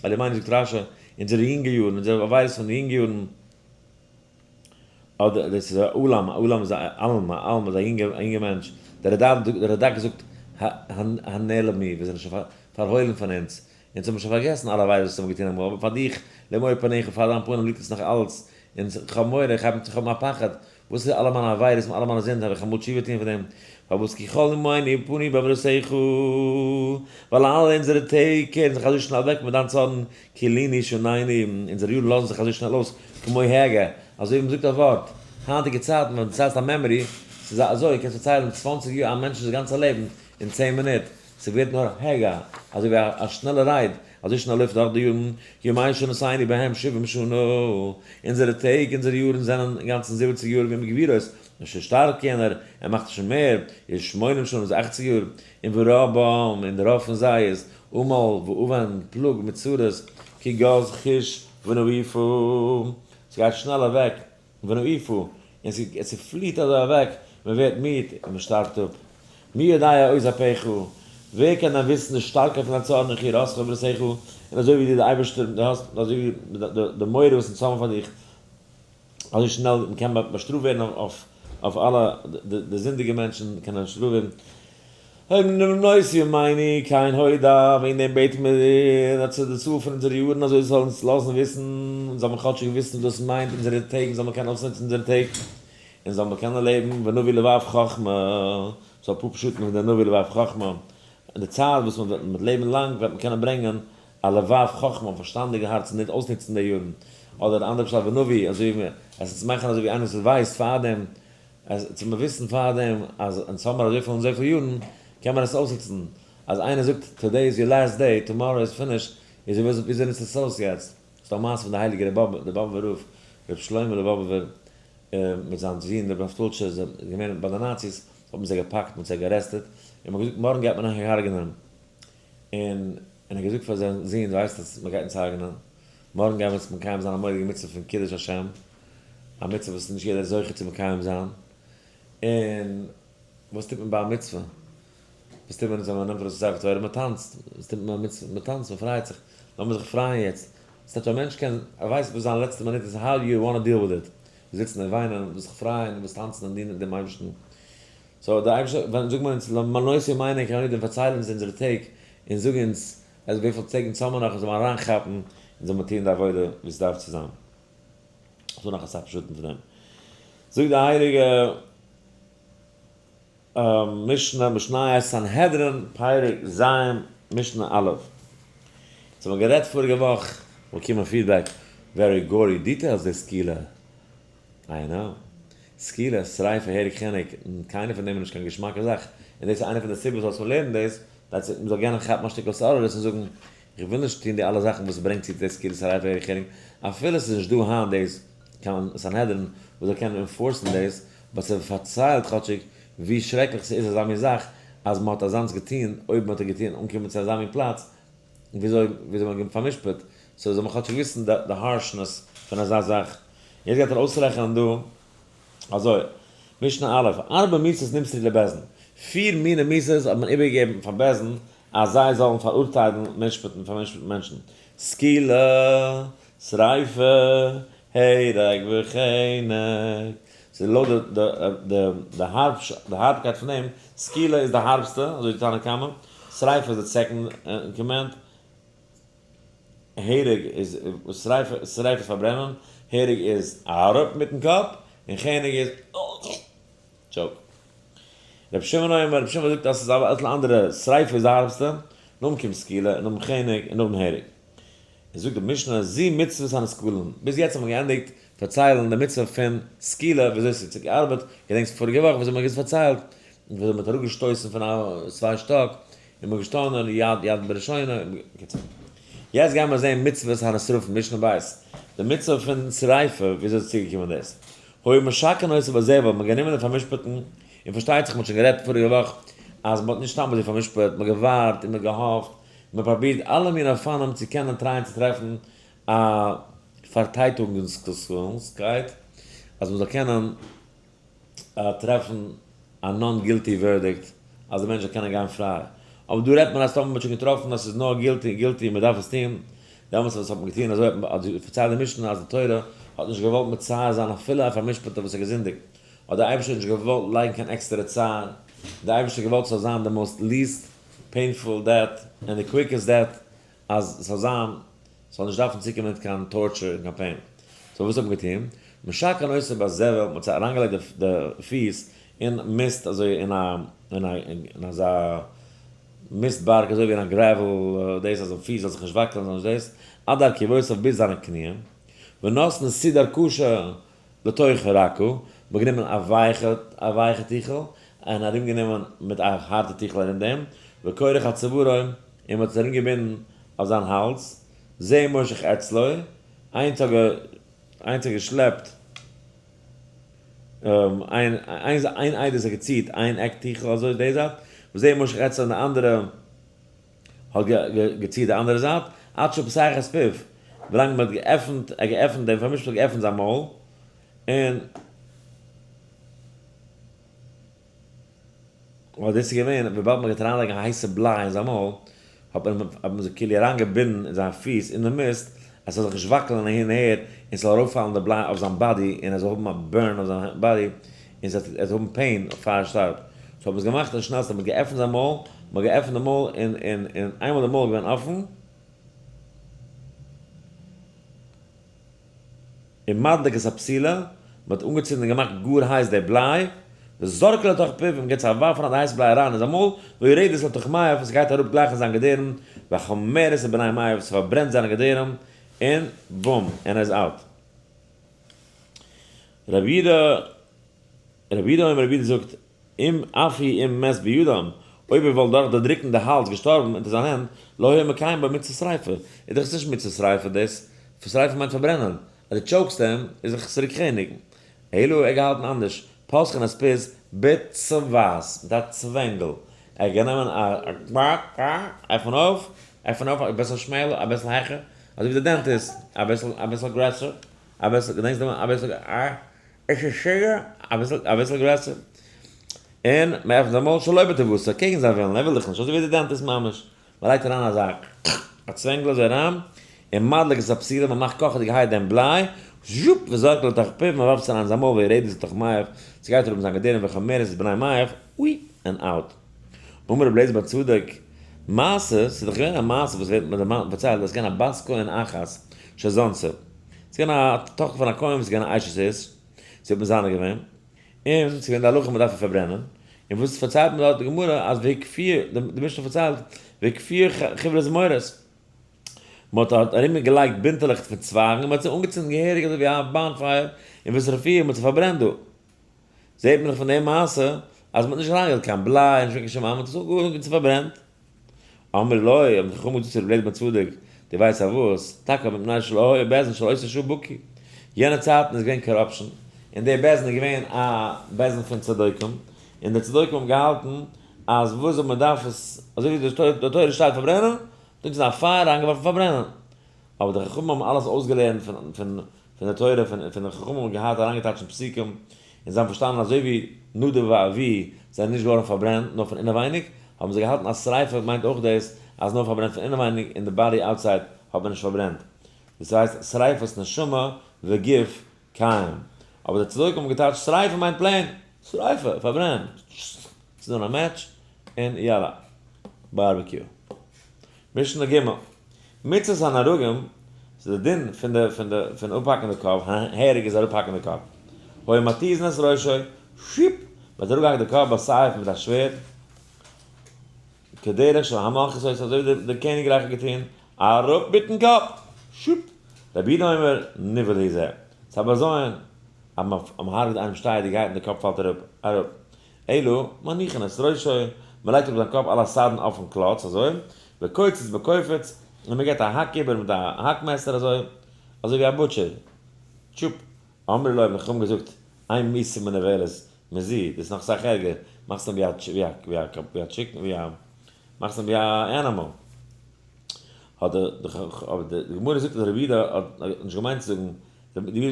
על ימינו זאגט רשי, אונזערע יונגע יארן, אונזערע עבירות פון די יונגע יארן, אדער דאס איז א עלם, א עלם איז א עלם, א עלם איז א יונגע א יונגע מענטש, דער רד"ק זאגט הנעלם מיר זענען שוין פארהוילן פון אונז, אונז האבן שוין פארגעסן אלע עבירות וואס האבן געטון אמאל, אבער פאר דיך, למאור פניך, פאר דיין פנים ליגט עס נאך אלץ, און כ'האב מורא, איך הייב אן צו האבן א פחד, וואס איז אלע מיינע עבירות און אלע מיינע זינד, האב איך אמאל תשובה טון פון דעם? פארוואס כי כל ימינו פנו בעוונותיך, ווייל אלע אונזערע טעג קערן זיך אזוי שנעל אוועק מיט דיין צארן, כלינו שנינו, אונזערע יארן לאזן זיך אזוי שנעל אויס, כמו הגה, אזוי ווי מ'זאגט א ווארט, היינטיגע צייטן ווען דו ציילסט א memory, ס'איז אזוי, קענסט פארציילן 20 יאר א מענטש'נס גאנצע לעבן אין 10 מינוט, ס'ווערט נאר הגה, אזוי ווי א שנעלע רייד, אזוי שנעל לויפט דורך די יארן, ימי שנותינו בהם שבעים שנה, אונזערע טעג, אונזערע יארן זענען אינגאנצן 70 יאר, ואם גבורות, און שוין שטארק יענער, ער מאכט שוין מער, איז שמונים שנה איז 80 יאר, און ורובם, און די רוב פון זיי איז, עמל ואון, פלאג מיט צרות, כי גז חיש ונעיפה, ס'גייט שנעל אוועק, ונעיפה, און ס'פליעט אזוי אוועק, מען ווערט מיד און מען שטארבט אפ. מי יודע עוז אפיך, ווער קען דען וויסן די שטארקייט פון דיין צארן וכי יראתך וברתך, און אזוי ווי דו די אייבערשטער, דו האסט, אזוי ווי די מורא וואס אונז האבן פאר דיך, אזוי שנעל מען קען באשטראפט ווערן אויף אלע די זינדיגע מענטשן קענען באשטראפט ווערן. למנות ימינו כן הודע, וועגן דעם בעטן מיר דיר אז צו די צאל פון אונזערע יארן אזוי זאל אונז לאזן וויסן, אונז זאל מען כאטשיג וויסן וואס דאס מיינט אונזערע טעג, זאל מען קענען אויסנוצן אונזערע טעג, און זאל מען קענען לעבן ונביא לבב חכמה, ס'זאל אפאר פשטים פון די נביא לבב חכמה, אין די צייט וואס מען וועט לעבן לאנג וועט מען קענען ברענגען א לבב חכמה, א פארשטאנדיגע הארץ און ניט אויסנוצן די יארן, אדער אנדערע פשט ונביא, אזוי ווי עס איז מאכן אזוי ווי איינער וואס ווייסט פארדעם, אז צו מיר וויסן פארדעם אז אונז האבן מיר אזויפיל און אזויפיל יארן, קען מען עס אויסנוצן, אז איינער זאגט today is your last day, tomorrow is finished, איז וויאזוי נוצט עס אויס יעצט? ס'דא א מעשה פון די הייליגע ר' באבובער רב, ר' שלמה באבובער, מיט זיין זון ר' נפתל'טשע זענען געווען ביי די נאציס, האט מען זיי געפאקט, מ'האט זיי געארעסטעט, און מ'האט געזאגט מארגן גייט מען אייך הרג'נען, און ער האט געזאגט פאר זיין זון, דו ווייסט אז מ'גייט אונז הרג'נען, מארגן גייען מיר אונז מקיים זיין א מורא'דיגע מצוה פון קידוש השם, א מצוה וואס נישט יעדער איז זוכה צו מקיים זיין, און וואס טוט מען ביי א מצוה? וואס טוט מען ווען מען נעמט ארויס א ספר תורה? מען טאנצט, וואס טוט מען ביי א מצוה? מען טאנצט, מען פריידט זיך, לאמיר זיך פרייען יעצט, ס'טייטש א מענטש קען, ער ווייסט וואס זיין לעצטע מינוט איז, how you wanna deal with it, זיצן און וויינען, און זיך פרייען, און וואס טאנצן און דינען דעם אייבערשטן. so דער אייבערשטער, ווען זאגט מען אונז למנות ימינו כן הודע, פארצייל אונז אונזערע טעג, און זאג אונז אז וויפיל טעג אונז האבן נאך, אונז זאל מען אריינכאפן, און זאל מען טון די עבודה ווי עס דארף צו זיין. ס'דא נאך אסאך פשטים פון דעם. זאגט די הייליגע משנה, משניות סנהדרין, פרק ז', משנה א'. אונז האבן גערעדט פאריגע וואך, באקומען feedback, very gory details די סקילה. I know. סקילה, שריפה, הרג, חנק, קיינער פון דעם איז נישט קיין געשמאקע זאך. און דאס איז איינע פון די סיבות פארוואס מיר לערנען דאס, כדי מען זאל קענען כאפן א שטיקל התעוררות און זאגן, איך וויל נישט טון די אלע זאכן וואס ברענגט צו די סקילה, שריפה, הרג, חנק, אפילו עס איז נישט דא היינט דאס קיין סנהדרין וואס זאל קענען enforce ן דאס, but ס'פארציילט כאטשיג ווי שרעקליך ס'איז אזא מין זאך אז מ'האט אזאנס געטון, אויב מ'האט עס געטון אנקומען צו אזא מין פלאץ, וויאזוי וויאזוי מ'האט פאר'משפט, so זאל מען כאטשיג וויסן די harshness פון אזא זאך. יעצט גייט ער אויסרעכענען דא אזוי, משנה א', ארבע מיתות נמסרו לבית דין, פיר מיני מיתות האט מען איבערגעגעבן פאר בית דין אז זיי זאלן פאראורטיילן משפט'ן פאר'משפט'ן מענטשן, סקילה, שריפה, הרג וחנק, ס'איז לויט די הארבקייט פון דעם, סקילה איז די הארבסטע, אזוי די תנא קמא, שריפה איז די second in command, הרג איז, שריפה איז פארברענען, הרג איז אראפ מיטן קאפ, און חנק איז choke. רבי שמעון אומר, רבי שמעון זאגט אז ס'איז אביסל אנדערע, שריפה איז די הארבסטע, נאכדעם קומט סקילה, און נאכדעם חנק, און נאכדעם הרג. עס זאגט די משנה זו מצוות הנסקלין, ביז יעצט האט מען געענדיגט פארציילן די מצוה פון סקילה וויאזוי עס האט געארבעט, געדענקסט פאריגע וואך וויאזוי מען האט עס פארציילט, און וויאזוי מען האט אראפגעשטויסן פון א צוויי שטאק, און מען האט געשטאנען יד יד בראשונה, בקיצור. יעצט גייען מיר זען מצוות הנשרפין, משנה ב', די מצוה פון שריפה, וויאזוי איז צוגעקומען דאס? היו משקעין אותו בזבל, מען האט גענומען די פאר'משפט'ן, און פארשטייט זיך מען האט שוין גערעדט פאריגע וואך אז מען האט נישט סתם אזוי פאר'משפט, מען האט געווארט און מען האט געהאפט, מען פראבירט אלע מיני אופנים צו קענען try ען צו טרעפן א פארטייטונגסקייט אז מען זאל קענען טרעפן א non guilty verdict אז די מענטש זאל קענען גיין פריי, אבער דא רעדט מען אז טאמער מען האט שוין געטראפן אז ס'איז נאר guilty guilty און מען דארף עס טון, דעמאלטס וואס האט מען געטון אזוי האט מען פארציילט די משנה אז די תורה האט נישט געוואלט מצער זיין אפילו א פאר'משפט'ער וואס האט געזינדיגט, האט דער אייבערשטער נישט געוואלט לייגן קיין עקסטערע צער, דער אייבערשטער האט געוואלט ס'זאל זיין די most least painful death און די quickest death אז ס'זאל זיין ס'זאל נישט דארפן צוקומען מיט קיין torture און קיין pain. so וואס האט מען געטון? משקעין אותו בזבל, מ'האט זיי אריינגעלייגט די פיס אין מיסט אזוי אין א אין א אין אזא מיסט בארג אזוי ווי אין א gravel דאס אז די פיס זאל זיך נישט וואקלען זאל נישט דאס, עד ארכובותיו ביז זיינע קניען, ונותנין סודר קשה לתוך הרקה, מ'האט גענומען א ווייכע א ווייכע טיכל און ארום גענומען מיט א הארטע טיכל ארום דעם, וכורך על צווארו, און מ'האט עס ארום געבינדן אויף זיין האלז, זה מושך אצלו, איינס האט איינס האט געשלעפט איין איין עדות האט געציט איין עק טיכל אזוי די זייט, וזה מושך אצלו און די אנדערע האט געציט די אנדערע זייט, עד שפותח את פיו, ווילאנג מען האט געעפנט, ער האט געעפנט, דער פאר'משפט האט געעפנט זיין מויל, און ווייל דאס איז געווען וויבאלד מען גייט אריינלייגן א הייסע בליי אין זיין מויל, האט מען האט מען זיך כאילו אריינגעבינדן אין זיין פיס אין די מיסט, אז ס'זאל זיך נישט וואקלען אהין און אהער, און ס'זאל ארויפפאלן די בליי אויף זיין body, און ער זאל האבן א burn אויף זיין body, און ער זאל האבן pain פאר ער שטארבט. so האט מען עס געמאכט די שנעלסטע, מען האט געעפנט זיין מויל, מען האט געעפנט די מויל און און און איינמאל די מויל איז געווען אפן, און מדליק את הפתילה, מען האט אנגעצינדן און געמאכט גאר הייס די בליי, וזורק לתוך פיו, און מען געבט זיך א ווארף אריין די הייסע בליי אריין אין זיין מויל, ויורדת לתוך מעיו, עס גייט אראפ גלייך אין זיין געדערעם, וחומרת את בני מעיו, עס פארברענט זיינע געדערעם, און בום, און ער איז out. רבי יהודה, רבי יהודה אומר, רבי יהודה זאגט, אם אף הוא אם מת בידם, אויב ער וואלט דורך דערדריקן די האלז געשטארבן אונטער זיין הענט, לא היה מקיים בו מצות שריפה, איז דאך עס נישט מצות שריפה דאס, שריפה מיינט פארברענען, אז דו choke סט אים איז דאך צוריק חנק. אלא ער געהאלטן אנדערש, פותחין את פיו בצבת, מיט א צווענגל, ער האט גענומען א עפן אויף, עפן אויף אביסל שמעלער, אביסל העכער, אזוי ווי די dentist, אביסל אביסל גרעסער, אביסל, געדענקסט דעם אביסל א. עס איז שווער, אביסל אביסל גרעסער. און מען עפנט זיין מויל שלא בטובתו, קעגן זיין ווילן, ער וויל דאך נישט, אזוי ווי די dentist ממש. מען לייגט אריין אזא א צווענגל אזוי אריין, און מדליק את הפתילה, מען מאכט קאכעדיגערהייט דעם בליי, זשופ, וזורק לתוך פיו, מען ווארפט עס אריין אין זיין מויל, ויורדת לתוך מעיו, ס'גייט אראפ אין זיין געדערים וחומרת את בני מעיו, אוי, און out. אמר רבי אליעזר בן צדוק, מעשה, ס'איז דאך געווען א מעשה וואס ווערט מיר דערמאנט פארציילט אז ס'איז געווען א בת כהן אחת שזנתה, ס'איז געווען א טאכטער פון א כהן וואס איז געווען א אשת איש, זי האט מזנה געווען, און ס'איז געווען די הלכה מ'דארף איר פארברענען, און וואס פארציילט מען דארט די גמרא אז והקפיאו, די משנה פארציילט, והקפיאו חבלי זמורות, מ'האט ארום געלייגט בינטעלעך פון צווייגן און מ'האט זיי אנגעצינדן געהעריג אזוי ווי א bonfire, און ושרפוה מ'האט זיי פארברענט דא. זעט מען דאך פון די מעשה אז מ'האט נישט אריינגעלייגט קיין בליי, נישט קיין שום מ'האט עס אנגעהויבן צו פארברענט. אמרו לו, האבן די חכמים געזאגט צו רבי אליעזר בן צדוק, דו ווייסט פארוואס? טאקע מפני שלא היה בית דין של אותה שעה בקי. יענע צייטן איז געווען corruption, און דער בית דין איז געווען א בית דין פון צדוקים, און די צדוקים האבן געהאלטן אז וואס זאל מען דארף עס, אזוי ווי די תורה שטייט פארברענען, דאס איז א פייער אריינגעווארפן פארברענען. אבער די חכמים האבן אלעס אויסגעלערנט פון פון די תורה פון פון די חכמים האבן געהאט אריינגעטייטשט אין פסוקים און זיי האבן פארשטאנען אזוי ווי נדב ואביהוא זענען נישט געווארן פארברענט נאר פון אינעווייניג האבן זיי געהאלטן אז שריפה מיינט אויך דאס אז נאר פארברענט פון אינעווייניג און די body outside האט מען נישט פארברענט דאס הייסט שריפת נשמה וגוף קיים אבער די צדוקים האבן געטייטשט שריפה מיינט plain שריפה פארברענט ס'איז דא א מעטש און יאללה barbecue. משנה ג', מצות הנהרגים, ס'איז די דין פון די פון די פון אפהאקן די קאפ, הרג איז אראפהאקן די קאפ, היו מתיזין את ראשו, שיפ, מ'האט אראפגעהאקט די קאפ בסייף מיט א שווערד, כדרך של המלכות עושה, אזוי ווי די קעניגרייך האט געטון, אראפ מיטן קאפ, שיפ, רבי יהודה אומר, נבהל הוא זה, ס'איז א בזיון אז מ'הרג'ט איינעם שטייעדיגעהייט און די קאפ פאלט אראפ, אראפ. אלא, מניחין את ראשו, מען לייגט אראפ זיין קאפ על הסדין אויפן קלאץ אזוי, וקוצץ בקופיץ, און מען געבט א האק איבער מיט א האק מעסער אזוי, אזוי ווי א butcher. טשופ. אמרו לו האבן די חכמים געזאגט, אין מיתה מנוולת מזו, דאס איז נאך אסאך ערגער, מאכסט אים ווי א ווי א ווי א ווי א chicken ווי א מאכסט אים ווי א animal. האט די די גמרא זאגט אז רבי יהודה האט נישט געמיינט צו זאגן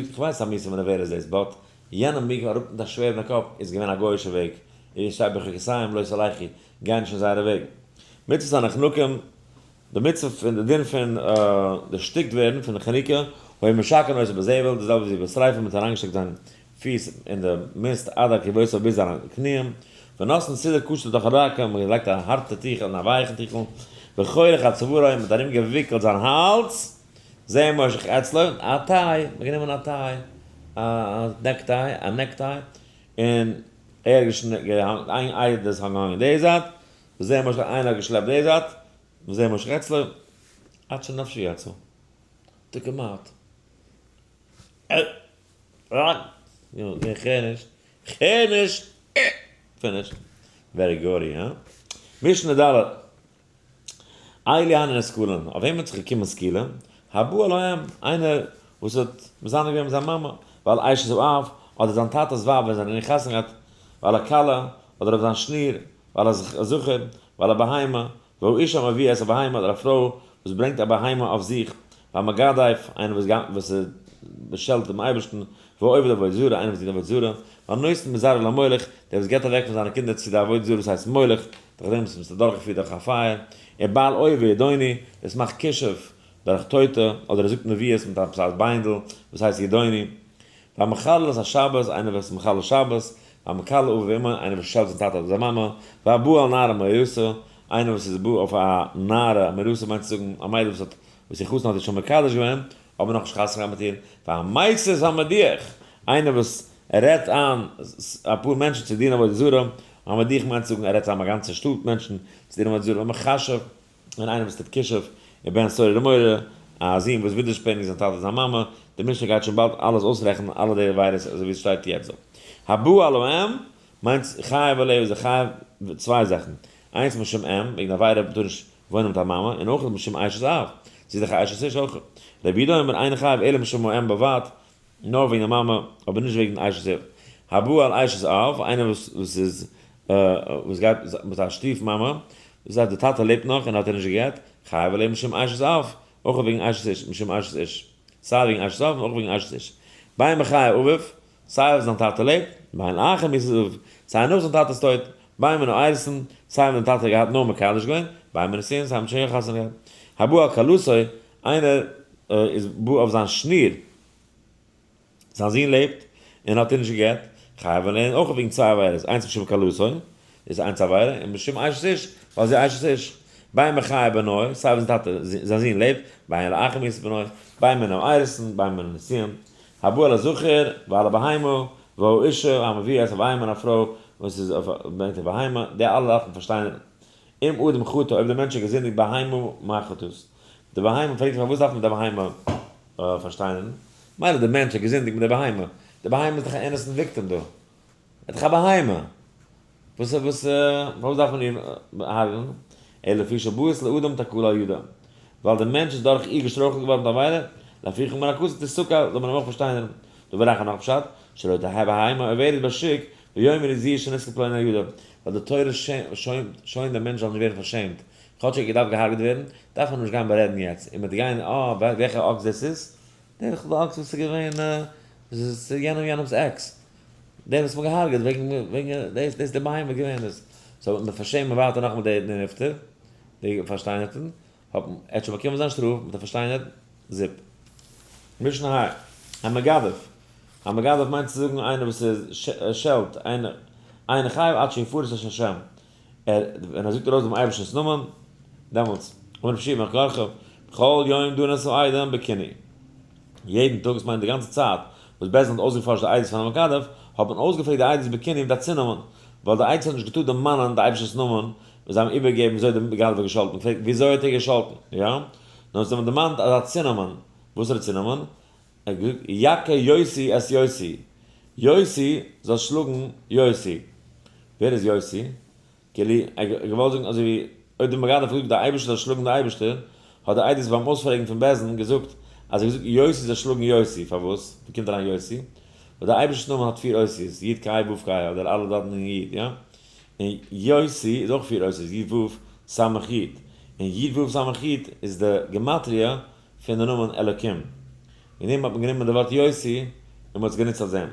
איך ווייס אז מיתה מנוולת איז דאס, but יענעם וועג אראפ מיט א שווערד אין קאפ איז געווען א גוי'אישע וועג, און שטייט בחוקותיהם לא תלכו, גיי נישט אין זייערע וועגן. מצוות הנחנקים, די מצוה פון די דין פון דערשטיקט ווערן פון די חניקה, היו משקעין אותו בזבל, די זעלבע ווי בשריפה, מען האט אריינגעשטעקט זיין פיס אין די מיסט עד ארכבותיו ביז זיינע קניען, ונותנין סודר קשה לתוך הרכה, מען האט געלייגט א הארטע טיכל אין א ווייכן טיכל, וכורך את צווארו, מען האט ארום געוויקלט זיין האלז, זה מושך אצלו, א tie, מ'האט גענומען א tie, א necktie, א necktie, און ער האט געהאנגען, איין איידער איז געהאנגען די זייט, וזה מושך, איינער האט געשלעפט די זייט, וזה מושך אצלו, עד שנפשו יצאה, took him out. איך הער נישט, איך הער נישט, finish. Very gory, הא? משנה ד'. אלו הן נסקלין, אויף וועם האט זיך געקומען סקילה? הבא על האם, איינער וואס האט מזנה געווען מיט זיין מאמע, ועל אשת האב, אדער זיין טאטע'ס ווייב ווען זיי זענען חתונה געהאט, ועל הכלה, אדער אויף זיין שניר, ועל הזכר, ועל הבהמה, והאשה המביאה את הבהמה, אדער א פרוי וואס ברענגט א בהמה אויף זיך, והמגדף, איינער וואס באשעלט דעם אייבערשטן, והעובד עבודה זרה, איינער וואס דינט עבודה זרה, והנותן מזרעו למולך, דער וואס געבט אוועק פון זיינע קינדער צו די עבודה זרה וואס הייסט מולך, דורך דעם וואס מ'איז אדורכגעפירט דורך א פייער, און בעל אוב וידעוני, דאס מאכט כישוף דורך טויטע, אדער ער זאגט נביאות מיט עפעס א ביינדל וואס הייסט ידעוני. והמחלל את השבת, איינער וואס איז מחלל שבת, והמקלל אביו ואמו, איינער וואס שעלט זיין טאטע אדער זיין מאמע, והבא על נערה מאורסה, איינער וואס איז בא אויף א נערה, מאורסה מיינט צו זאגן א מיידל וואס האט, וואס איר חתן האט איר שוין מקדש געווען, אבער נאכנישט חתונה געהאט מיט איר, והמסית המדיח, איינער וואס רעדט איין אפאר מענטשן צו דינען עבודה זרה, המדיח מיינט צו זאגן ער רעדט איין א גאנצע שטאט מענטשן צו דינען עבודה זרה, והמכשף, און איינער וואס טוט כישוף, ובן סורר ומורה, א זון וואס ווידערשפעניגט זיין טאטע און זיין מאמע, די משנה גייט שוין באלד אלעס אויסרעכענען אלע די עבירות אזוי ווי עס שטייט יעצט דא. הבא על האם מיינט חייב עליה איז ער חייב צוויי זאכן, איינס משום אם, וועגן די עבירה מ'טאר נישט וואוינען מיט א מאמע, און אויך משום אשת אב, זי איז דאך א אשת איש אויך. רבי יהודה אומר אינו חייב אלא משום האם בלבד, נאר וועגן די מאמע, אבער נישט וועגן אשת אב. הבא על אשת אב, איינער וואס וואס איז וואס גייט מיט א שטיף מאמע, דאס הייסט די טאטע לעבט נאך און האט איר נישט גע'גט, חייב עליה משום אשת אב, אויך וועגן אשת איש, משום אשת איש, סיי וועגן אשת אב און אויך וועגן אשת איש. בין בחיי אביו, סיי אויב זיין טאטע לעבט, בין לאחר מיתת אביו, סיי נאך זיין טאטע'ס טויט, בין מן האירוסין, סיי ווען די טאטע האט געהאט נאר מקדש געווען, בין בנישואין, סיי מ'האט שוין יא חתונה געהאט. הבא על כלתו, איינער איז בא אויף זיין שניר, זיין זון לעבט און האט איר נישט גע'גט, חייב עליהן אויך וועגן צוויי עבירות, איינס משום כלתו, איז איינס עבירה, און משום אשת איש, ווייל זי אשת איש. בין בחיי בנו, סיי ווען זיין טאטע, זיין זון לעבט, בין לאחר מיתת בנו, בין מן האירוסין, בין מן הנישואין. הבא על הזכר ועל הבהמה, והאשה המביאה את הבהמה און א פרוי וואס איז אויף ברענגט א בהמה, די אלע דארף מען פארשטיין אם אדם חטא אויב דער מענטש האט געזינדיגט בהמה מה חטאת. די בהמה פרעגט זיך פארוואס דארף מען די בהמה פארשטיינערן? מילא דער מענטש האט געזינדיגט מיט די בהמה, די בהמה איז דאך א innocent victim דא, ער איז דאך א בהמה, וואס וואס פארוואס דארף מען איר הרג'נען? אלא לפי שבאת לאדם תקלה על ידה, ווייל דער מענטש איז דורך איר געשטרויכלט געווארן מיט עבירה, לפיכך מנקתו תסכל, זאל מען אים אויך פארשטיינערן. דבר אחר נאך פשט, שלא תהא בהמה עוברת בשוק, ויאמרו זו שנסכל פלוני על ידה, ווייל די תורה שוינט דער מענטש זאל נישט ווערן פארשעמט, כאטש ער האט געדארפט געהארגעט ווערן, דארף מען אים נישט גיין בארעדן יעצט, און מ'וועט גיין אה וועלכע אקס דאס איז, דער איז די אקס וואס איז געווען דאס איז יענעם יענעמ'ס עקס, דער וואס מ'האט געהארגעט וועגן וועגן דאס איז די בהמה געווען דאס, so מ'וועט פארשעמען ווייטער נאכאמאל די נפטר, די פארשטיינערטן, האט ער האט שוין באקומען זיין שטראף מיט א פארשטיינערט זיפ. משנה ה. המגדף. המגדף מיינט צו זאגן איינער וואס איז שעלט איינער אינו חייב עד שיפרש את השם. ער ווען ער זאגט ארויס דעם אייבערשטנ'ס נאמען דעמאלטס. אמר רבי יהושע בן קרחה, בכל יום דנין את העדים בכינוי. יעדן טאג, עס מיינט די גאנצע צייט וואס בית דין האט אויסגעפארשט די עדות פון המגדף, האט מען אויסגעפרעגט די עדות בכינוי מיט א צונאמען, ווייל די עדות האט נישט געטארט דערמאנען די אייבערשטנ'ס נאמען ווען זיי האבן איבערגעגעבן וויאזוי די מגדף האט געשאלטן, פרעגט וויאזוי האט ער געשאלטן, יא? נאר זיי האבן דערמאנט אזא צונאמען, וואסערע צונאמען? ער האט געזאגט יכה יוסי את יוסי, יוסי זאל שלאגן יוסי, ווער איז יוסי? כאילו ער האט געוואלט זאגן אזוי ווי אויב די מגדף האט געזאגט די אייבערשטער זאל שלאגן די אייבערשטער, האט די עדות ביים אויספרעגן פון בית דין געזאגט אז ער האט געזאגט יוסי זאל שלאגן יוסי, פארוואס? ווי קומט אריין יוסי? ווייל די אייבערשטער'ס נאמען האט פיר אותיות, י' ק' ו' ק' אדער אלע ד' און י', יא? און יוסי איז אויך פיר אותיות, י' ו' ס' י', און י' ו' ס' י' איז די גמטריא פון די נאמען אלוקים. וועגן דעם האט מען גענומען די ווארט יוסי און מען האט עס גענוצט אלס דעם.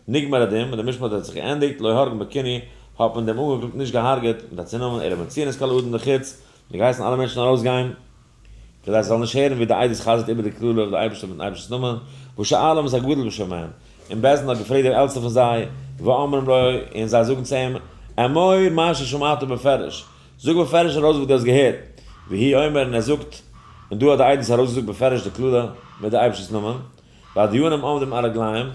נגמר הדין, ווען די משפט האט זיך געענדיגט, לא הרגום בכינוי, האט מען דעם אנגעקלאגטן נישט געהארגעט מיט א צונאמען, אלא מוציאין את כל האדם לחוץ, מען האט געהייסן אלע מענטשן ארויסגיין, כדי זיי זאלן נישט הערן ווי די עדות חזר'ט איבער די קללה אויף די אייבערשטער מיט'ן אייבערשטנ'ס נאמען, ושואלים את הגדול בשבהם, און בית דין האט געפרעגט דער עלטסטער פון זיי, ואומרים לו, און זיי זאגן צו אים, אמור מה ששמעת בפירוש, זאג בפירוש ארויס וואס דו האסט געהערט, והוא אומר, און ער זאגט, און דא האט די עדות ארויסגעזאגט בפירוש די קללה מיט די אייבערשטנ'ס נאמען, והדיינים עומדים על רגליהם,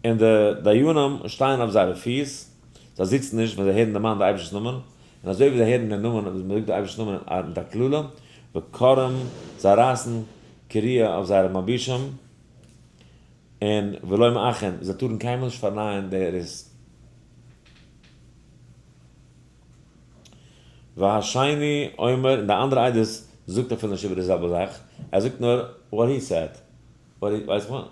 און די דיינים שטייען אויף זייערע פיס, זיי זיצן נישט ווען זיי הערן דערמאנט די אייבערשטנ'ס נאמען, און אזוי ווי זיי הערן דעם נאמען וואס מען זאגט די אייבערשטנ'ס נאמען מיט א קללה, וקורעים, זיי רייסן קריעה אויף זייערע מלבושים, און ולא מאחין, זיי טארן קיינמאל נישט פארנייען די ריס. והשני אומר, און די אנדערע עדות זאגט אפילו נישט איבער די זעלבע זאך, ער זאגט נאר what he said, what he, ווייסט וואס?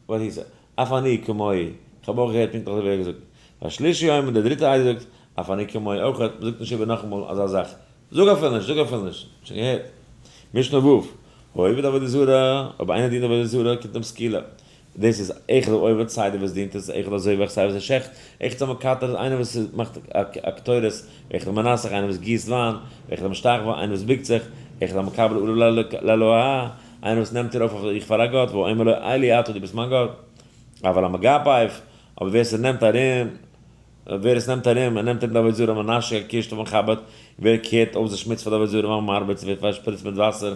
what he said, אף אני כמוהו, איך האב אויך געהערט פונקטליך אזוי ווי ער האט געזאגט. והשלישי אומר, דער דריטער עדות זאגט, אף אני כמוהו אויך, מען זאגט נישט איבער נאכאמאל אזא זאך. זאג אפילו נישט, זאג אפילו נישט, שוין געהערט. משנה ו', העובד עבודה זרה, אויב איינער דינט עבודה זרה קומט אים סקילה. דאס איז אחד העובד סיי דער וואס דינט עס, אחד הזובח סיי וואס ער שעכט, אחד המקטר איז איינער וואס מאכט א קטורת, ואחד המנסך איינער וואס גיסט וויין, ואחד המשתחווה איינער וואס בוקט זיך, אחד המקבל עליו לאלוה איינער וואס נעמט ארויף אויף זיך פאר א גאט, והאומר לו אלי אתה דו ביסט מיין גאט. אבל המגפף, אבער ווער ס'נעמט ארום. ווער עס נעמט ארום, ער נעמט ארום די עבודה זרה, מנשק, ער קישט ומחבק, ווער קערט אויס די שמוץ פאר די עבודה זרה, והמרביץ, ווער פארשפריצט מיט וואסער,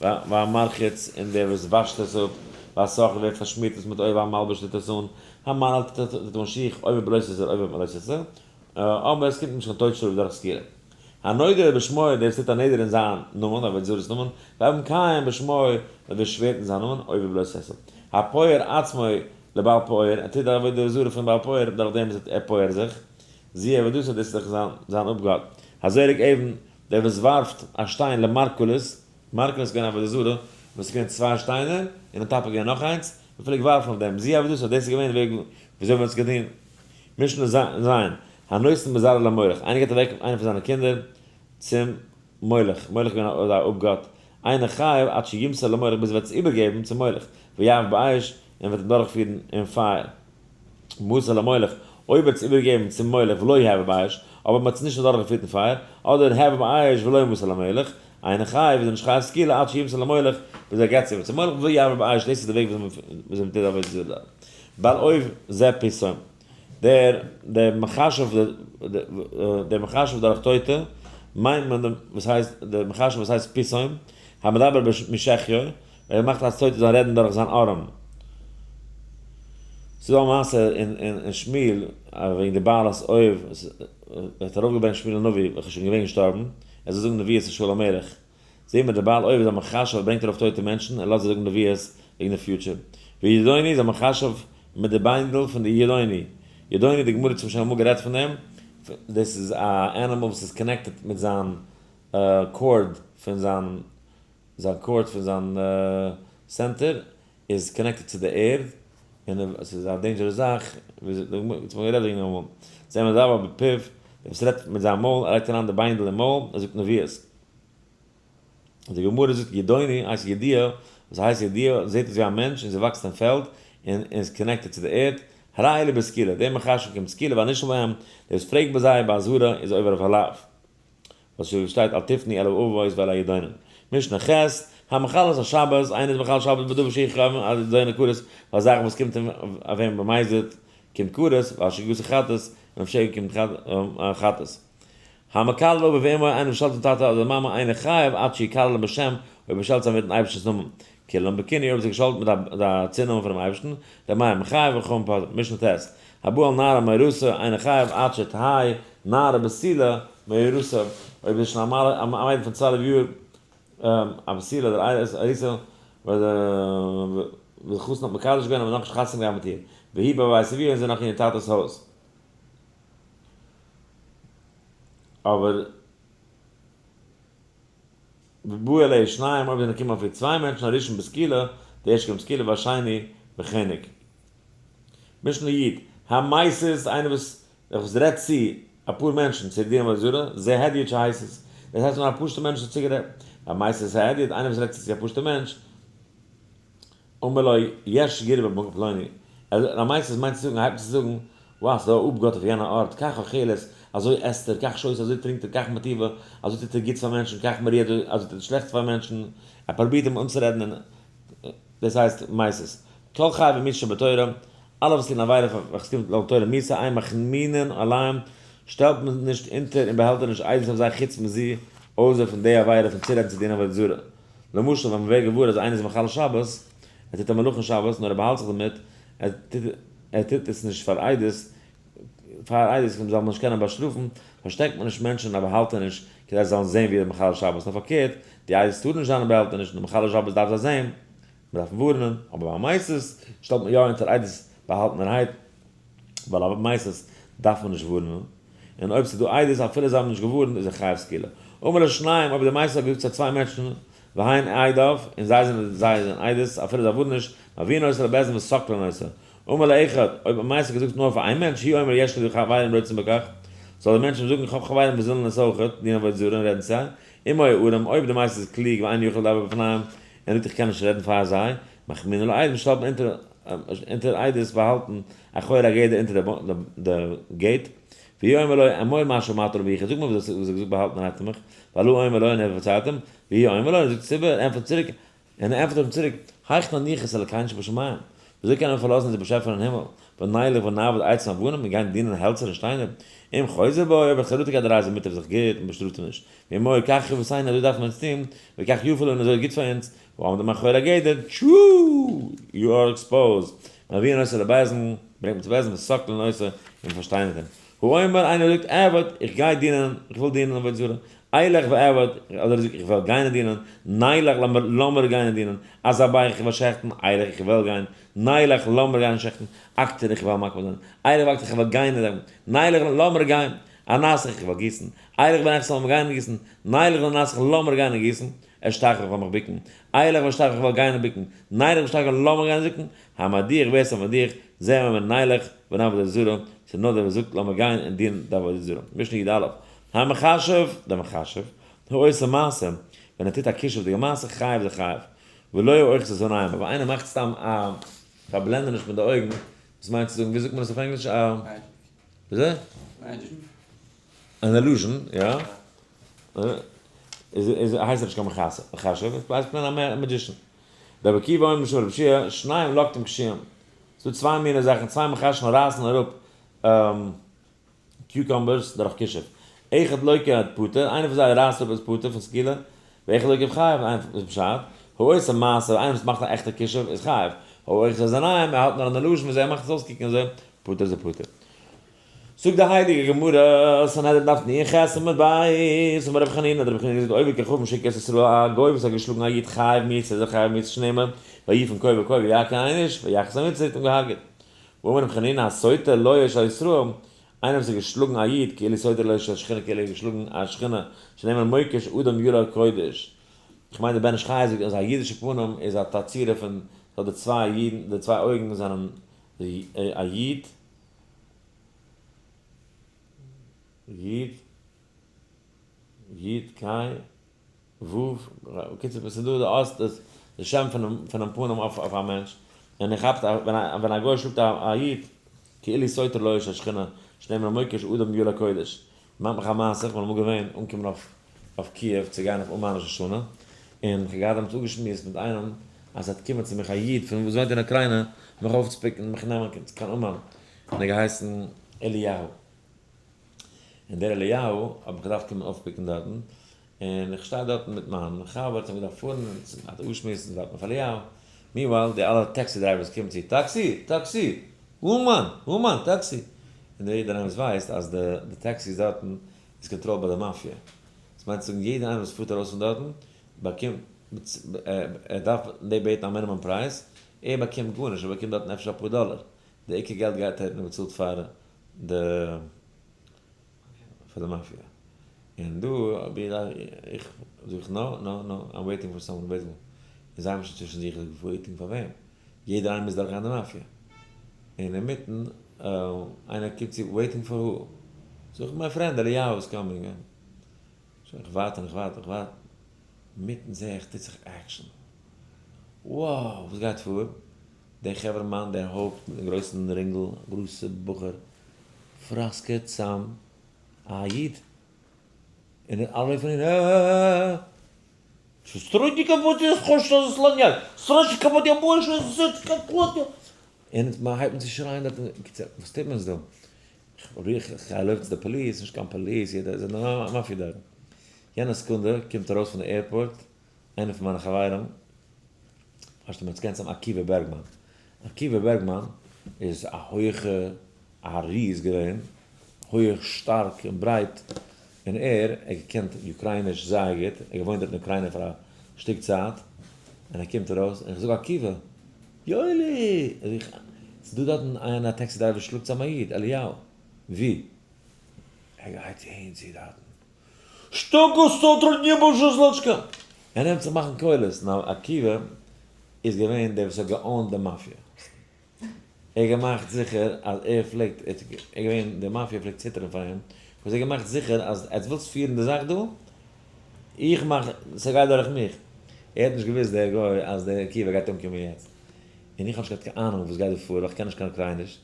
והמרחיץ, און דער וואס וואשט עס אפ, והסך, ווער פארשמירט עס מיט אויל, והמלבש טוט עס אן, המנעל טוט אן שיך, עובר בלא תעשה, עובר בלא תעשה, אבער עס קומט נישט קיין טויט שטראף דורך סקילה. הנודר בשמו, דער וואס טוט א נדר אין זיין נאמען, די עבודה זרה'ס נאמען, והמקיים בשמו, דער וואס שווערט אין זיין נאמען, עובר בלא תעשה. הפוער עצמו לבעל פעור, ער טוט די עבודה זרה פון בעל פעור, דורך דעם איז ער פוער זיך, זו עבודתו, דאס איז דאך זיין אפגאט. הזורק אבן, דער וואס ווארפט א שטיין למרקוליס, מרקוליס איז געווען א עבודה זרה, וואס איז געווען צוויי שטיינער, און אין top איז געווען נאך איינס, מען פלעגט ווארפן אויף דעם, זו עבודתו, דאס איז געווען די וועג וויאזוי מען האט עס געטון. משנה ז', הנותן בזרעו למולך, איינער געבט אוועק איינע פון זיינע קינדער צום מולך, מולך איז געווען א אפגאט, אינו חייב עד שימסור למולך ביז ער וועט עס איבערגעבן צום מולך, ויעבור באש, און וועט אים דורכפירן אין פייער. מסר למולך, אויב ער האט עס איבערגעגעבן צום מולך ולא יעבור באש, אבער מען האט עס נישט אדורכגעפירט אין פייער, אדער העבר באש ולא מסר למלך, אינו חייב, איז ער נישט חייב סקילה עד שימסור למולך, ביז ער געבט עס איבער צום מולך ויעבור באש, דאס איז די וועג וויאזוי מען טוט עבודה זרה. בעל אוב זה פיתום. דער דער מכשף דער מכשף דורך טויטע מיינט מען דעם וואס הייסט דער מכשף וואס הייסט פיתום, המדבר משחיו, ער מאכט אז טויטע זאלן רעדן דורך זיין ארעם. ס'איז דא א מעשה אין שמואל וועגן די בעלת אוב, ער האט ארויפגעברענגט שמואל הנביא וועלכער איז שוין געווען געשטארבן, ער זאל זאגן נביאות צו שאול המלך. זעהן מיר די בעל אוב איז א מכשף ער ברענגט ארויף טויטע מענטשן און לאזט זיי זאגן נביאות וועגן די future. וידעוני איז א מכשף מיט די ביינדל פון די ידעוני. ידעוני די גמרא האט שוין אמאל גערעדט פון דעם, דאס איז א animal וואס איז connected מיט זיין cord פון זיין זיין cord פון זיין center איז connected צו די ערד, און עס איז א dangerous זאך, ווי אונז האבן גערעדט וועגן דעם אמאל. זה מדבר בפיו, דער וואס רעדט מיט זיין מויל, ער לייגט אריין די ביינדל אין מויל, ער זאגט נביאות. די גמרא זאגט ידעוני הייסט ידיעה, וואס הייסט ידיעה, זעט אויס ווי א מענטש און זי וואקסט אין פעלד און איז connected צו די ערד, הרי אלו בסקילה, דער מכשף קומט סקילה והנשאל בהם, דער וואס פרעגט ביי זיי באזהרה איז עובר אויף א לאו. וואס שטייט אל תפנו אל האבות ואל הידעונים. משנה ח', המחלל את השבת, איינער איז מחלל שבת בדבר שיכאב אים אז זיינע כרת, פאר זאכן וואס קומט אים אויף אים במזיד קומט כרת, ועל שגגת חטאת, און אויף שגגה קומט חטאת. המקלל אביו ואמו, איינער וואס שעלט זיין טאטע אדער מאמע, אינו חייב עד שיקללם בשם, אויב ער שעלט זיי מיטן אייבערשטנ'ס נאמען. קיללם בכינוי, אויב זיי געשאלטן מיט א צונאמען פונעם אייבערשטן, ר' מאיר מחייב וחכמים פטרין. משנה ט', הבא על נערה מאורסה, אינו חייב עד שתהא נערה בתולה מאורסה, אויב איז שוין א מיידל פון 12 יאר א בתולה אדער ארוסה, וואס די חתן האט מקדש געווען אבער נאכנישט חתונה געהאט מיט איר, והיא בבית אביה און זי איז נאך אין איר טאטע'ס הויז. אבער ובאו עליה שניים, אויב זענען געקומען אויף איר צוויי מענטשן, הראשון בסקילה, די ערשטע קומט סקילה, והשני בחנק. משנה י', המסית, איינער וואס וואס רעדט צו אפאר מענטשן צו דינען עבודה זרה, זה הדיוט שהסית, דאס הייסט נאר א פשוט'ע מענטש האט צוגערעדט, והמסית ההדיוט, איינער וואס רעדט צו א פשוט'ע מענטש, אמר לו יש גר במקום פלוני, המסית מיינט צו זאגן, ער הייבט אן צו זאגן, וואו ס'איז דא א אפגאט אויף יענע ארט, כך אוכלת, אזוי עסט ער, כך שותה, אזוי טרינקט ער, כך מטיבה, אזוי טוט ער גוטס פאר מענטשן, כך מריע, אזוי טוט ער שלעכטס פאר מענטשן, ער פרובירט אים אנצורעדן און דאס הייסט מסית. כל חייבי מיתה שבתורה, אלע וואס טוען עבירה וועלכע עס קומט לויט תורה מיתה, אין מחמינין עליהם, שטעלט מען נישט אונטער און באהעלט ער נישט עדות אויף זיי חוץ מזו, אויסער פון די עבירה פון צורעדן צו דינען עבודה זרה. למשל ווען מען ווערט געוואר אז איינער איז מחלל שבת, ער טוט א מלאכה אין שבת נאר ער באהאלט זיך דערמיט, ער טוט עס נישט פאר עדות, פאר עדות זאל מען נישט קענען באשטראפן, פארשטעקט מען נישט מענטשן אין א באהאלטעניש כדי זיי זאלן זען ווי ער איז מחלל שבת, נאר פארקערט, די עדות טארן נישט זיין אין באהעלטעניש און דער מחלל שבת דארף זיי זען, מען דארף אים ווארענען, אבער ביי מסית שטעלט מען יא אונטער עדות באהאלטענערהייט, ווייל א מסית דארף מען נישט ווארענען, און אויב ס'איז דא עדות אפילו זיי האבן נישט געווארנט איז ער חייב סקילה. אמר לשניים, אויב דער מסית האט געזאגט צו צוויי מענטשן והן עדיו, און זיי זענען זיי זענען עדות אפילו זיי ווארענען נישט, מביאין אותו לבית דין וסוקלין אותו. אמר לאחד, אויב א מסית האט געזאגט נאר פאר איין מענטש, הוא אומר יש לי חברים רוצים בכך, זאל דער מענטש אים זאגן איך האב חברים וואס ווילן עס אויכעט, דינען עבודה זרה און רעדן צו זיי, אם היה ערום, אויב דער מסית איז קלוג ואינו יכול לדבר בפניהם, ער זאגט איך קען נישט רעדן פאר זיי, מחמינין לו עדים, שטעלט מען אונטער עדות באהאלטן אחורי הגדר אונטער די gate, והוא אומר לו אמור מה שאמרת לי ביחוד, זאג מיר וואס דו האסט געזאגט באהאלטענערהייט צו מיך, והלא אומר לו און ער פארציילט אים, והוא אומר לו און ער זאגט עס איבער, ער ענטפערט צוריק, און ער ענטפערט אים צוריק, היכן נניח את אלקינו שבשמים? וויאזוי קען מען פארלאזן אונזער באשעפער אין הימל? ונלך ונעבוד עצים ואבנים, און גיין דינען העלצער און שטיינער? אם חוזר בו, אויב ער חרטה געהאט דערייז מיט ער זיך גוט און באשטראפט אים נישט. ואם היה כך כוותינו, אזוי דארפן מיר אונז טון, וכך יפה לנו, אזוי איז גוט פאר אונז, ועומדים מאחורי הגדר, טשו! You are exposed. מביאין אותו לבית דין, ברענגט מען צו בית דין, וסוקלין אותו, און פארשטיינערט אים. הוא אומר, איינער זאגט, אעבוד, איך גיי דינען, איך וויל דינען עבודה זרה. אלך ואעבוד, אדער ער זאגט, איך וועל גיין און דינען, נלך, לאמיר גיין און דינען, אזבח, איך וועל שעכטן, אלך, איך וועל גיין, נלך, לאמיר גיין און שעכטן, אקטיר, איך וועל מקריב זיין, אלך ואקטיר, איך וועל גיין און דאווענען, נלך, לאמיר גיין, אנסך, איך וועל גיסן, אלך ונחתה, לאמיר גיין און גיסן, נלך ונסך, לאמיר גיין און גיסן, אשתחוה, איך וועל מיך בוקן, אלך ואשתחוה, איך וועל גיין און בוקן, נלך ונשתחוה, לאמיר גיין און זוקן, המדיח ווער ס'איז א מדיח, זה אומר נלך ונעבוד עבודה זרה, ס'איז נאר דער וואס זאגט לאמיר גיין און דינען די עבודה זרה. משנה י א, המכשף, דער מכשף, העושה מעשה, ווען ער טוט א כישופ'דיגע מעשה, חייב זה חייב, ולא האוחז את עיניהם, אבער איינער מאכט סתם א פארבלענדעניש מיט די אויגן, וואס מיינט צו זאגן, ווי זאגט מען עס אויף ענגליש? א. וויאזוי? אן illusion, יא. איז איז הייסט ער נישט קיין מכשף, עס הייסט plain א magician. רבי עקיבא אומר משום רבי יהושע, שניים לוקטים קישואים. ס'דא צוויי מיני זאכן, צוויי מכשפים רייסן אראפ cucumbers דורך כישוף. אחד לוקט פטור, איינער פון זיי רייסט אראפ איז פטור פון סקילה, ואחד לוקט חייב, איינער איז פשט, העושה מעשה, איינער וואס מאכט א עכטע כישוף איז חייב, האוחז את עיניהם, ער האט נאר אן illusion וויאזוי ער מאכט עס אויסקוקן אזוי, פטור איז ער פטור. זאגט די הייליגע גמרא, סנהדרין דף נ ח עמוד ב', אמר רבי חנינא, האט רבי חנינא געזאגט, העובר כוכבים שהכה את ישראל, א גוי וואס האט געשלאגן א איד חייב מיתה איז ער חייב מיתה שנאמר, ויפן כה וכה ויכה איין איש, ויך את המצרי האט אים געהארגעט. ואמר רבי חנינא, הסוטה לא של ישראל, איינער וואס האט געשלאגן א איד, כאילו סוטה לו של שכינה כאילו ער האט געשלאגן א שכינה, שנאמר מוקש אדם ירה קודש. איך מיין די בן איש חי זאגט אז א אידישע פנים איז א תצורה פון ס'האט די צוויי אידן, די צוויי אויגן זענען א איד, יוד, יוד, קיי, וו, בקיצור וואס איז דא די אות דאס די שם פונעם פונעם פנים אויף אויף א מענטש, און ער כאפט א ווען א ווען א גוי שלאגט א א איד כאילו סוטה לו של שכינה שנאמר מוקש אדם יורה קודש, דערמאנט מיך א מעשה, איך בין אמאל געווען אנגעקומען אויף אויף קיעוו צו גיין אויף אומאן ראש השנה, און כ'האב געהאט דעמאלטס אפגעשמועסט מיט איינעם אז ס'וועט קומען צו מיך א איד פון וואס וואוינט אין אוקריינע מיך אויפצו pick ן מיך נעמען קיין אומאן, און ער האט געהייסן אליהו. און דער אליהו האט מיך געדארפט קומען אויפ pick ן דארטן, און איך שטיי דארטן מיט מיין חבר, אונז האבן געדארפט פארן, אונז האט אפגעשמועסט אונז ווארטן אויף אליהו, meanwhile די אלע taxi drivers קומען צו, טעקסי! טעקסי! אומאן! אומאן! טעקסי! און דער יעדער איינער וואס ווייסט אז די taxis דארטן איז controlled ביי די מאפיא, דאס מיינט צו זאגן יעדער איינער וואס פארט ארויס פון דארטן באקומט, ער דארף בעטן א מינימום פרייז, ער באקומט גארנישט, ער באקומט דארטן אפשר אפאר דאלער, די עיקר געלט גייט ער האט נאר געצאלט פאר די פאר די מאפיא. און דא האב איך זאג איך no no no I'm waiting for someone waiting און זיי האבן שוין צווישן זיך געזאגט waiting פאר וועם? יעדער איינער מוז דורכגיין די מאפיא. און אינמיטן איינער קומט צו waiting for who? זאג איך my friend אליהו איז coming. שוין איך ווארט און איך ווארט און איך ווארט. אינמיטן זעה איך טוט זיך action. wow וואס גייט פאר? דער חברה מאן דער הויפט מיטן גרויסן רינגל, גרויסע בחור, פראסקעט צאם א איד, און אלע לויפן אהין, אה! און מען הייבט אן צו שרייען דארט, בקיצור, וואס טוט מען אונז דא? איך גיי לויפן צו די פאליס, נישט קיין פאליס, יעדער איז א מאפיא דארט. יענע סעקונדע קומט ארויס פון די airport איינער פון מיינע חברים, פארשטייט מען קען צאם עקיבא בערגמאן, עקיבא בערגמאן איז א הויכע א ריז געווען, הויעך שטארק און ברייט, און ער האט געקענט אוקרייניש זייער גוט, ער האט געוואוינט דארט אין אוקריינע פאר א שטיק צייט, און ער קומט ארויס, און איך זאג עקיבא, יואלי! זאג איך, ס'איז דא דארטן איינער א taxi driver שלאגט צאם א איד, אליהו, ווי? ער גייט אהין צו דארטן, שטאקא סטאטראניעבאזשאזלאטשקא! ער נעמט זיך מאכן קולות, נאר עקיבא איז געווען דער וואס האט גע own ט די מאפיא. ער האט געמאכט זיכער אז ער פלעגט, ער איז געווען, די מאפיא פלעגט ציטערן פאר אים, וואס ער האט געמאכט זיכער אז עטס ווילטס פירן די זאך דא, איך מאך, ס'גייט דורך מיך. ער האט נישט געוואוסט דער גוי אז דער עקיבא גייט אנקומען יעצט. און איך האב נישט געהאט קיין אהנונג וואס גייט דא פאר, ווייל איך קען נישט קיין אוקרייניש.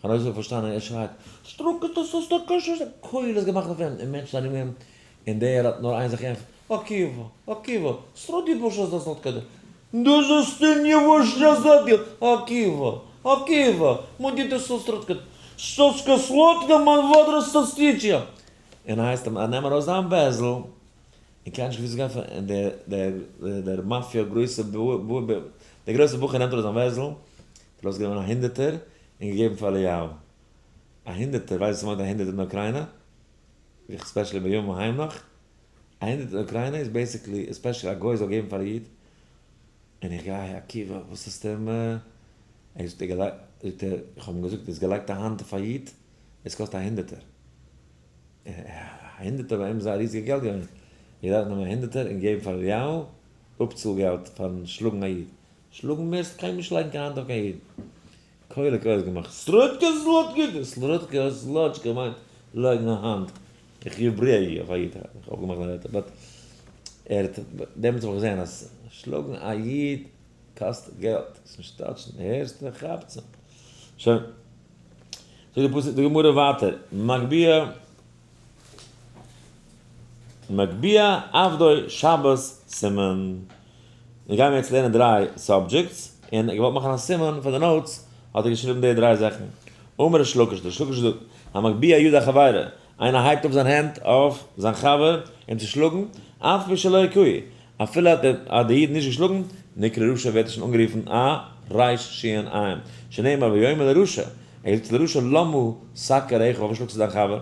כ'האב נאר אזוי פארשטאנען ער שרייט סטראקעטעסטעסטעקעשעסע קולות געמאכט אויף אים און מענטשן ארום אים און דער האט נאר איין זאך געענטפערט עקיבא עקיבא סטראדיבושעסדאסאטקעדע. דו זאלסט נישט עקיבא, עקיבא, און הייסט אים נעם ארויס דיין בערזל, און קיינער נישט געוואוסט וואס גייט פאר, און דער דער דער מאפיא גרויסע דער גרויסע בחור נעמט ארויס זיין בערזל, האט ארויסגענומען א הונדערטער און געגעבן פאר אליהו. א הונדערטער, ווייסט וואס מיינט א הונדערטער אין אוקריינע? especially בימים ההם נאך. א הונדערטער אין אוקריינע איז basically, especially א גוי זאל געבן פאר א איד. און איך גיי, עקיבא, וואס איז דעם, ער זאגט, ער, איך האב אים געזאגט, דו האסט געלייגט א האנט אויף א איד, עס קאסט א הונדערטער. א הונדערטער ביי אים איז א ריזיגע געלט געווען. איך דארף נעמען א הונדערטער און געבן פאר אליהו אפצאל געלט פארן שלאגן א איד. שלאגן מערסט קיינמאל נישט לייגן קיין האנט אויף קיין איד. קולות קולות געמאכט. סרוטקע זלאטקע! סרוטקע זלאטקע מיינט לייגן א האנט. איך יברעי אויף א איד. איך האב אפגעמאכט זיין ווערטער. but ער האט, דעמאלטס האב איך געזען אז שלאגן א איד קאסט געלט. עס נישט touch ן. הערסט? כאפט זיך. שוין. זאגט די פסוק די גמרא ווייטער. מגביה מגביה עבדו שבת סימן. מיר גייען יעצט לערנען דריי subjects, און ער געוואלט מאכן א סימן פאר די notes, האט ער געשריבן די דריי זאכן. אמר ריש לקיש, ריש לקיש זאגט, המגביה ידו אחבירו, איינער הייבט אויף זיין הענט אויף זיין חבר אים צו שלאגן, אף פי שלא הכהו, אפילו האט דער איד נישט געשלאגן, נקרא רשע ווערט ער שוין אנגערופן א ריש שין עין, שנאמר ויאמר לרשע, ער זאגט צו די רשע למה תכה רעך פארוואס שלאגסטו דיין חבר?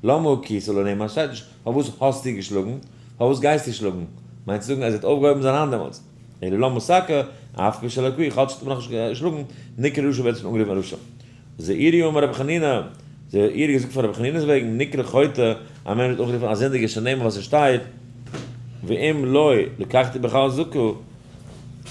למה הכית לא נאמר שטייט נישט פארוואס האסטו געשלאגן? פארוואס גייסטו שלאגן? מיינט צו זאגן אז ער האט אויפגעהויבן זיין האנט דעמאלטס. אלא למה תכה, אף פי שלא הכהו, כאטש האט מען נאכנישט געשלאגן, נקרא רשע ווערט שוין אנגערופן א רשע. זעירי אמר רבי חנינא, זעירי האט געזאגט פאר רבי חנינא'ס וועגן, נקרא חוטא, א מענטש ווערט אנגערופן א זינדיגער שנאמר וואס עס שטייט, ואם לא לקחתי בחזקה,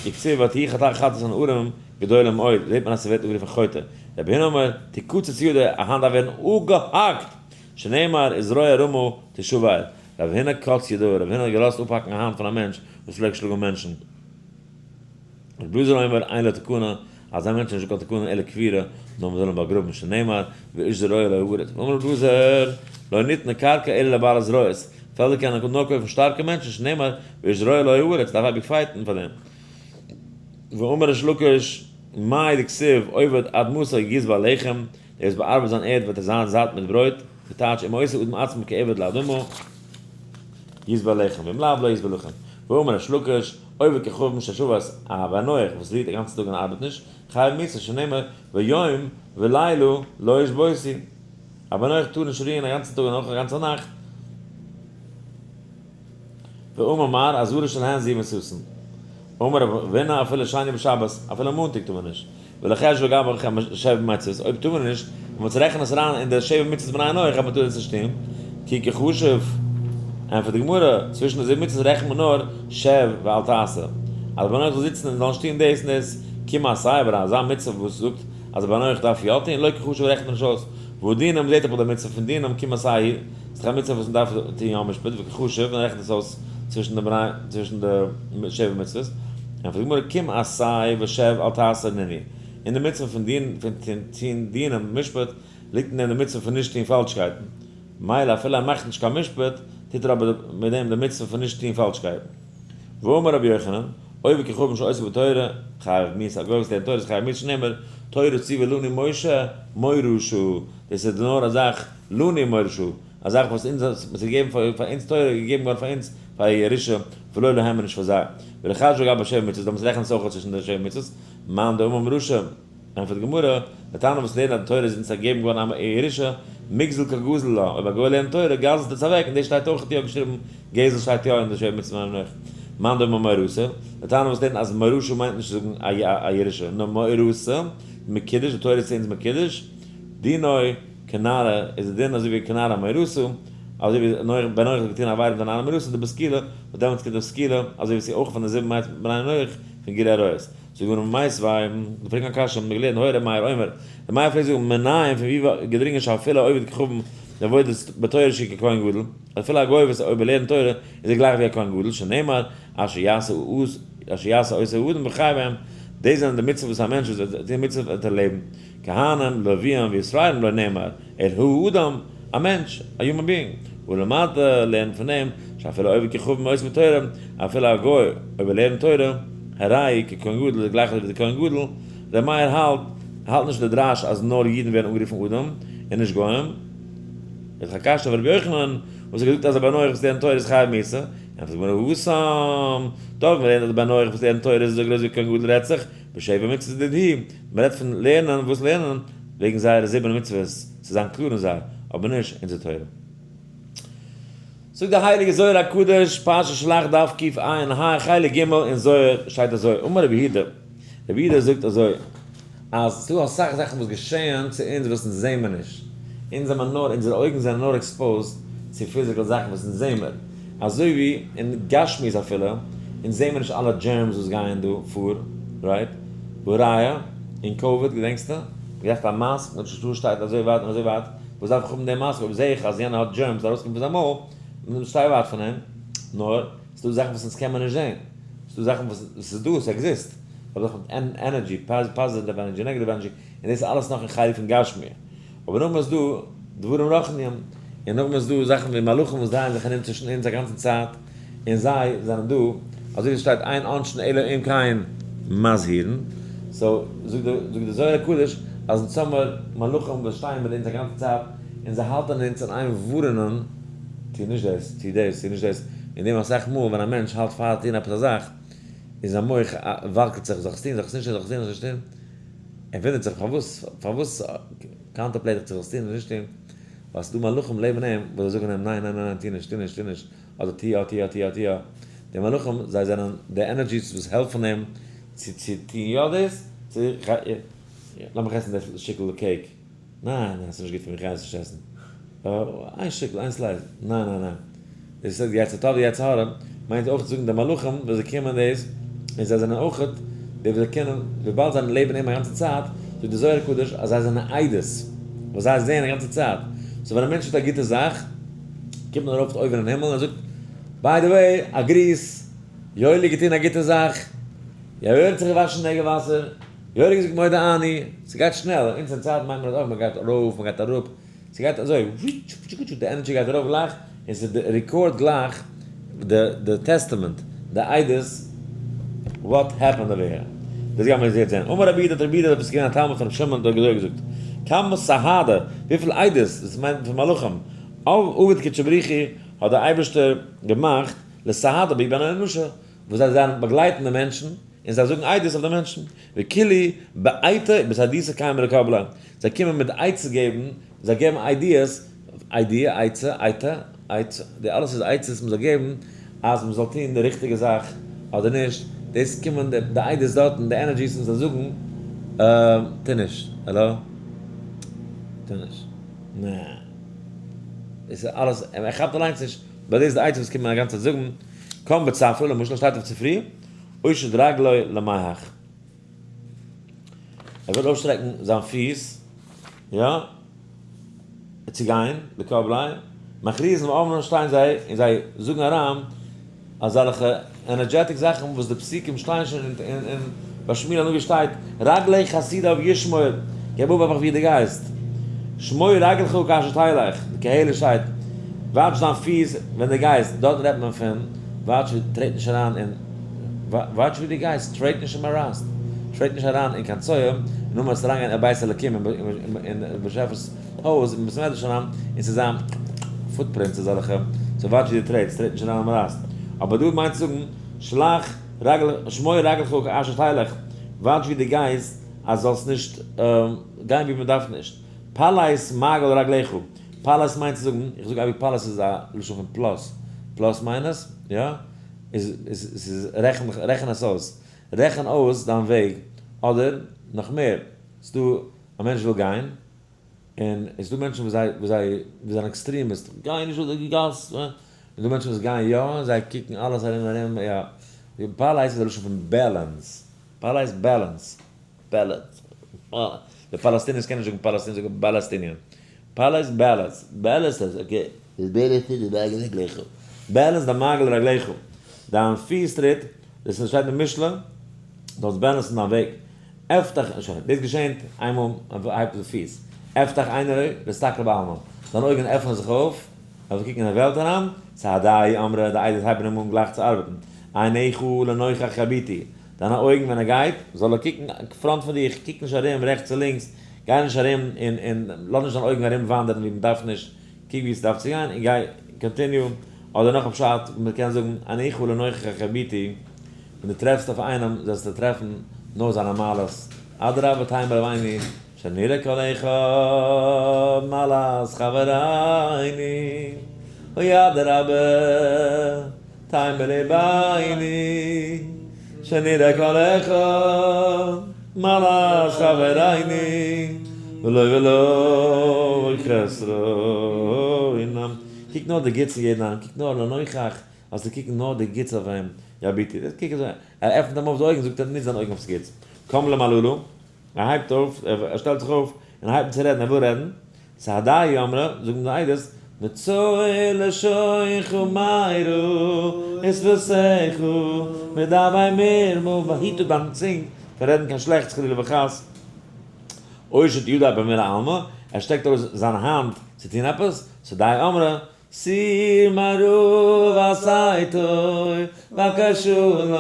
וכתיב ותהי חטאת הנערים גדולה מאוד, זעט מען אז ס'ווערט אנגערופן חוטא. רבי הונא אומר, תקצץ ידו, א האנט דארף ווערן אפגעהאקט! שנאמר, וזרוע רמה תשבר. רבי הונא קץ ידו, רבי הונא האט געלאזט אפהאקן א האנט פון א מענטש וואס פלעגט שלאגן מענטשן. רבי אלעזר אומר, אין לו תקנה, אזא מענטש איז נישטא קיין תקנה אלא קבורה, נאר מ'זאל אים באגראבן, שנאמר, ואיש זרוע לא הארץ. ואמר רבי אלעזר, לא ניתנה קרקע אלא לבעלי זרועות, פעלדער קענען נאר קויפן שטארקע מענטשן, שנאמר, ואיש זרוע לא הארץ, דארף אייביג fight ן פאר דעם. ואמר ריש לקיש, מאי דכתיב עובד אדמתו ישבע לחם, דער וואס באארבעט זיין ערד וועט ער זיין זאט מיט ברויט, די טייטש אם עושה אדם עצמו כעבד לאדמה ישבע לחם, ואם לאו לא ישבע לחם. ואמר ריש לקיש, עובד כוכבים ששבת, א בן נח וואס רוהט א גאנצן טאג און ארבעט נישט, חייב מיתה שנאמר ויום ולילה לא ישבותו. א בן נח טאר נישט רוען א גאנצן טאג און אויך א גאנצע נאכט. ואמר מר אזהרה של הן זי מסוסן. אמר רב הונא אפילו שני בשבת, אפילו מאנטאג טאר מען נישט. ולחש וגבר שבע מצוות, אויב טאר מען נישט, און מען רעכנט עס אריין אין די שבע מצוות בני נח אז מען טאר דאס נישט טון, כי קחשב, ענטפערט די גמרא, צווישן די זיבן מצוות רעכנט מען נאר שב ואל תעשה. אז בני נח זאל זיצן און זאל נישט טון דאס און דאס, קום עשה, אבער אזא מצוה וואס זאגט אז בני נח דארף יא טון, לא קחשב רעכנט מען נישט אויס. והא דינים זעט אבער די מצוה פון דינים קום עשה היא, ס'איז דאך א מצוה וואס מען דארף טון יא משפט, וקחשב, מען רעכנט עס אויס צווישן די בני צווישן די שבע מצוות, ענטפערט די גמרא קום עשה ושב אל תעשה נינהו, אין די מצוה פון דין פון טון דינים משפט ליגט אין דעם די מצוה פון נישט טון פאלשקייטן, מילא אפילו ער מאכט נישט קיין משפט טוט ער אבער מיט דעם די מצוה פון נישט טון פאלשקייטן. ואמר רבי יוחנן, עובד כוכבים שעוסק בתורה, חייב מיתה, א גוי וואס לערנט תורה איז חייב מיתה שנאמר, תורה ציווה לנו משה מורשה, דאס איז נאר א זאך לנו מורשה, א זאך וואס אונז האט מען געגעבן פאר אונז תורה איז געגעבן געווארן פאר אונז פאר א ירושה ולא להם און נישט פאר זיי. ולחשבו גבי שבע מצוות, דאמאלס רעכנט עס אויך צווישן די שבע מצוות, מאן דאמר מורשה, ענטפערט די גמרא, די תנא וואס לערנט אז די תורה איז אונז געגעבן געווארן א ירושה, מיגזל קא גזיל לה, אויב א גוי לערנט תורה גזל'ט עס אוועק, און דאס שטייט אויך יא געשריבן, גזל שטייט יא אין די שבע מצוות בני נח. מאן דאמר מאורסה, די תנא וואס לערנט אז מורשה מיינט נישט צו זאגן א ירושה, נאר מאורסה, מקודש, די תורה איז צו אונז מקודש, דינו כנערה, איז די דין אזוי ווי כנערה מאורסה, אזוי ווי נח בן נח האט געטון עבירה מיט א נערה מאורסה, דבסקילה, וואס דעמאלטס קומט אויף סקילה, אזוי ווי עס איז אויך פון די זיבן בני נח פון גילוי עריות. זאגט גמרא מיתיבי, מ'פרעגט א קשיא, האבן מיר געלערנט היה ר' מאיר אומר, ר' מאיר פלעגט זאגן מנין פון ווי געדרינגען שאפילו עובד כוכבים לעבודת בתורה שהוא ככהן גדול, אפילו א גוי וואס אויב ער לערנט תורה איז ער גלייך ווי א כהן גדול, שנאמר אשר יעשה אשר יעשה אותו האדם וחי בהם, דאס זענען די מצוות וואס א מענטש וואס וועט טון מצוות וועט ער לעבן, כהנים, לוויים וישראלים לא נאמר, אלא האדם, א מענטש, א human being, ולמדת, לערנט פון דעם, שאפילו עובד כוכבים עוסק בתורה, אפילו א גוי אויב ער לערנט תורה. הרי ככהן גדול איז גלייך אזוי ווי די כהן גדול, ר' מאיר האלט האלט נישט די דרש אז נאר אידן ווערן אנגערופן אדם און נישט גוים. איז דאך א קשיא אויף רבי יוחנן וואס האט געזאגט אז א בן נח וואס לערנט תורה איז חייב מיתה, ענטפערט די גמרא התם, דארט ווי מ'לערנט אז די בן נח וואס לערנט תורה איז אזוי גרויס ווי כהן גדול רעדט זיך בשבע מצוות דידהו, מ'רעדט פון לערנען וואס לערנען? וועגן זייערע זיבן מצוות צו זיין קלאר אין זיי, אבער נישט אונזער תורה. זאגט די הייליגע זוהר הקדוש, פרשת שלח דף קע ה חלק ג' אין זוהר שטייט אזוי, אמר רבי יהודה, רבי יהודה זאגט אזוי, אז ס'דא אסאך זאכן וואס געשעען צו אונז וואס אונז זעהן מיר נישט, אונז זעמער נאר, אונזערע אויגן זענען נאר exposed צו physical זאכן וואס אונז זעהן מיר, אזוי ווי אין גשמיות אפילו, אונז זעהן מיר נישט אלע germs וואס גייען דא פאר, right? והראיה, אין קאוויד געדענקסטו? מ'געדארפט א מאסק, מ'האט נישט שטייט אזוי ווייט און אזוי ווייט, וואס דארף איך האבן די מאסק אויב זעה איך אז יענער האט germs ארויסקומען פון זיין מויל, נו שטיי ווייט פון אים, נאר ס'דא זאכן וואס אונז קען מען נישט זעהן, ס'דא זאכן וואס ס'איז דא, ס' exist, אבער דאך מיט energy, positive energy, negative energy, און דאס איז אלעס נאך אין חלק פון גשמי, אבער נאכדעם איז דא דברים רוחניים, און נאכדעם איז דא זאכן ווי מלאכים וואס דרייען זיך ארום צווישן אונז א גאנצן צייט, און זיי זענען דא, אזוי ווי עס שטייט אין עונשין אלא אם כן מזהירין, so זאגט די זוהר הקדוש אז אונז האמער מלאכים וואס שטייען מיט אונז א גאנצע צייט און זיי האלטען אונז אין איין ווארענען, טו נישט דאס, טו דאס, טו נישט דאס, און דעם אסאך מאל ווען א מענטש האלט פאר טון עפעס א זאך, און זיין מח וואקלט זיך, זאל איך עס טון, זאל איך עס נישט טון, זאל איך עס טון, זאל איך עס נישט טון, ער וואונדערט זיך פארוואס, פארוואס contemplate איך צו איך זאל עס טון אדער נישט טון, ווייל ס'איז דא מלאכים לעבן אים וואס זיי זאגן אים ניין ניין ניין טו נישט, טו נישט, טו נישט, אדער טו יא, טו יא, טו יא, טו יא. די מלאכים זיי זענען די energies וואס העלפן אים צו צו טון יא דאס, צו לאמיך עסן דאס שטיקל cake, ניין ניין ס'נישט גוט פאר מיר כ'גיי עס נישט עסן, איין שטיקל איין slice, ניין ניין ניין, דאס איז די יצר טוב די יצר הרע מיינט אויך צו זאגן די מלאכים וואס זיי קומען דאס, און זיי זענען אויך די וואס זיי קענען וויבאלד זיי לעבן אים א גאנצע צייט, זאגט די זוהר הקדוש אז זיי זענען עדות וואס זיי זעען א גאנצע צייט, so ווען א מענטש טוט א גוטע זאך קומט מען ארויף אויבן אין הימל און ער זאגט by the way א גריס, יואלי געטון א גוטע זאך, יואלי האט זיך געוואשן נעגל וואסער, יואלי האט געזאגט מודה אני, ס'גייט שנעל, אין אונזער צייט מיינט מען אז אוי מ'גייט ארויף מ'גייט אראפ, ס'גייט אזוי די energy גייט ארויף גלייך און ס' record גלייך די testament, די עדות what happened over here. דאס גיימיר יעצט זען. אמר רבי יהודה האט רבי יהודה וואס איז געווען א תלמיד פון רבי שמעון האט אזוי געזאגט, כמה סהדי, וויפיל עדות, דאס מיינט פון מלאכים, עביד קודשא בריך הוא האט דער אייבערשטער געמאכט לסהדא בהו בין אנשא, וואס זיי זיין באגלייטן די מענטשן, און זיי זאגן עדות אויף די מענטשן, וכולהו בעייטי בסהדותא קיימי לקבליה, זיי קומען מיט עצות געבן, זיי געבן ideas, idea, עצה, אייטע, עצה, די אלעס איז עצות מען זאל געבן אז מען זאל טון די ריכטיגע זאך אדער נישט, דאס קומען די עדות דארטן, די energies און זיי זאגן, טו נישט, העלא? טו נישט, נע. דאס איז אלעס, ער כאפט אליינס נישט, but דאס איז די עצה וואס קומט מען א גאנצע צייט זאגן, קם בצפרא, למשל שטייט אויף צופרי, אושיט רגלו למיהך. ער וויל אויסשטרעקן זיין פיס, יא, צו גיין, לקבליה, מכריזין ואומרין שטייען זיי און זיי זאגן אריין אזעלכע energetic זאכן וואס די פסוקים שטייען שוין אין ביי שמואל הנביא שטייט רגלי חסידיו ישמור, געב אבאכט ווי דו גייסט, שמור רגלך כאשר תלך, די קהלה שטייט watch דיין פיס ווען דו גייסט, דארט רעדט מען פון watch ווי טרעט נישט אריין אין watch ווי דו גייסט, טרעט נישט אין מאראסט, טרעט נישט אריין אין קיין צואה, און נאכדעם וועסטו אריינגיין אין בית אלוקים אין באשעפער'ס הויז אין בית המדרש אריין, און ס'איז זיין footprints אזעלכע, so watch ווי דו טרעטסט, טרעט נישט אריין אין מאראסט. אבער דא מיינט צו זאגן, שלח רגל, שמור רגלך כאשר תלך, watch ווי דו גייסט אז זאלסט נישט גיין ווי מ'דארף נישט. פלס מעגל רגליך, פלס מיינט צו זאגן, איך זאג אייביג פלס איז א לשון פון plus, plus minus, יא? איז איז רעכן רעכן עס אויס, רעכן אויס דיין וועג, אדער נאך מער, ס'דא א מענטש וויל גיין, און עס איז דא מענטשן וואס זיי וואס זיי וואס זענען extremist, גיי נישט אויף די גאס, און דא מענטשן וואס גייען יא, און זיי קוקן אלעס ארום און ארום, יא, פלס איז א לשון פון balance, פלס balance, balance, די פאלעסטינערס קענען נישט זאגן פאלעסטין, זיי זאגן באלעסטיניען, פלס balance, balance איז okay. איז balance די מעגל רגליך, balance די מעגל רגליך, דיין פיס טריט, דאס איז שטייט אין משלי, זאלסט balance ן דיין וועג. אפתח, שוין, דאס געשענט איינמאל מען הייבט די פיס, אפתח עיני ואסתכל בעלמא, זיינע אויגן עפענען זיך אויף, ער וויל קוקן אין די וועלט אריין, סהדי אמרי, די עדות הייבן אים אן גלייך צו ארבעטן, עיניך לנוכח יביטו, דיינע אויגן ווען ער גייט, זאל ער קוקן front פון דיך, קוק נישט ארום רעכטס און לינקס, גיי נישט ארום און לאז נישט דיינע אויגן ארום וואנדערן ווי מען דארף נישט, קוק ווי עס דארף צו גיין און גיי continue. אדער נאך א פשט, מען קען זאגן, עיניך לנוכח יביטו, ווען דו טרעפסט אויף איינעם זאלסטו טרעפן נאר זיינע מעלות, אדרבה תאמר רבינו שנראה כל אחד מעלת חברינו, אוי אדרבה תאמר רבינו שנראה כל אחד מעלת חברינו, ולא ולא חסרונם. קוק נאר די גוטס אין יעדן איינעם, קוק נאר לנוכח, אז די קוקן נאר די גוטס אויף אים, יביטו, דאס קוק אזוי, ער עפנט אים אויף די אויגן, זאגט ער, נישט זיינע אויגן אויף ס'גוטס. קם למללא, ער הייבט אויף, ער שטעלט זיך אויף, און הייבט אן צו רעדן, ער וויל רעדן, סהדי אמרי, זאגן די עדות, נצור לשונך מרע, ושפתיך מדבר מרמה, באהיט אפ דיין צונג פון רעדן קיין שלעכטס חלילה וחס. אושיט ידיה במילא עלמא, ער שטעקט ארויס זיין האנט צו טון עפעס, סהדי אמרי, סור מרע ועשה טוב, בקש שלום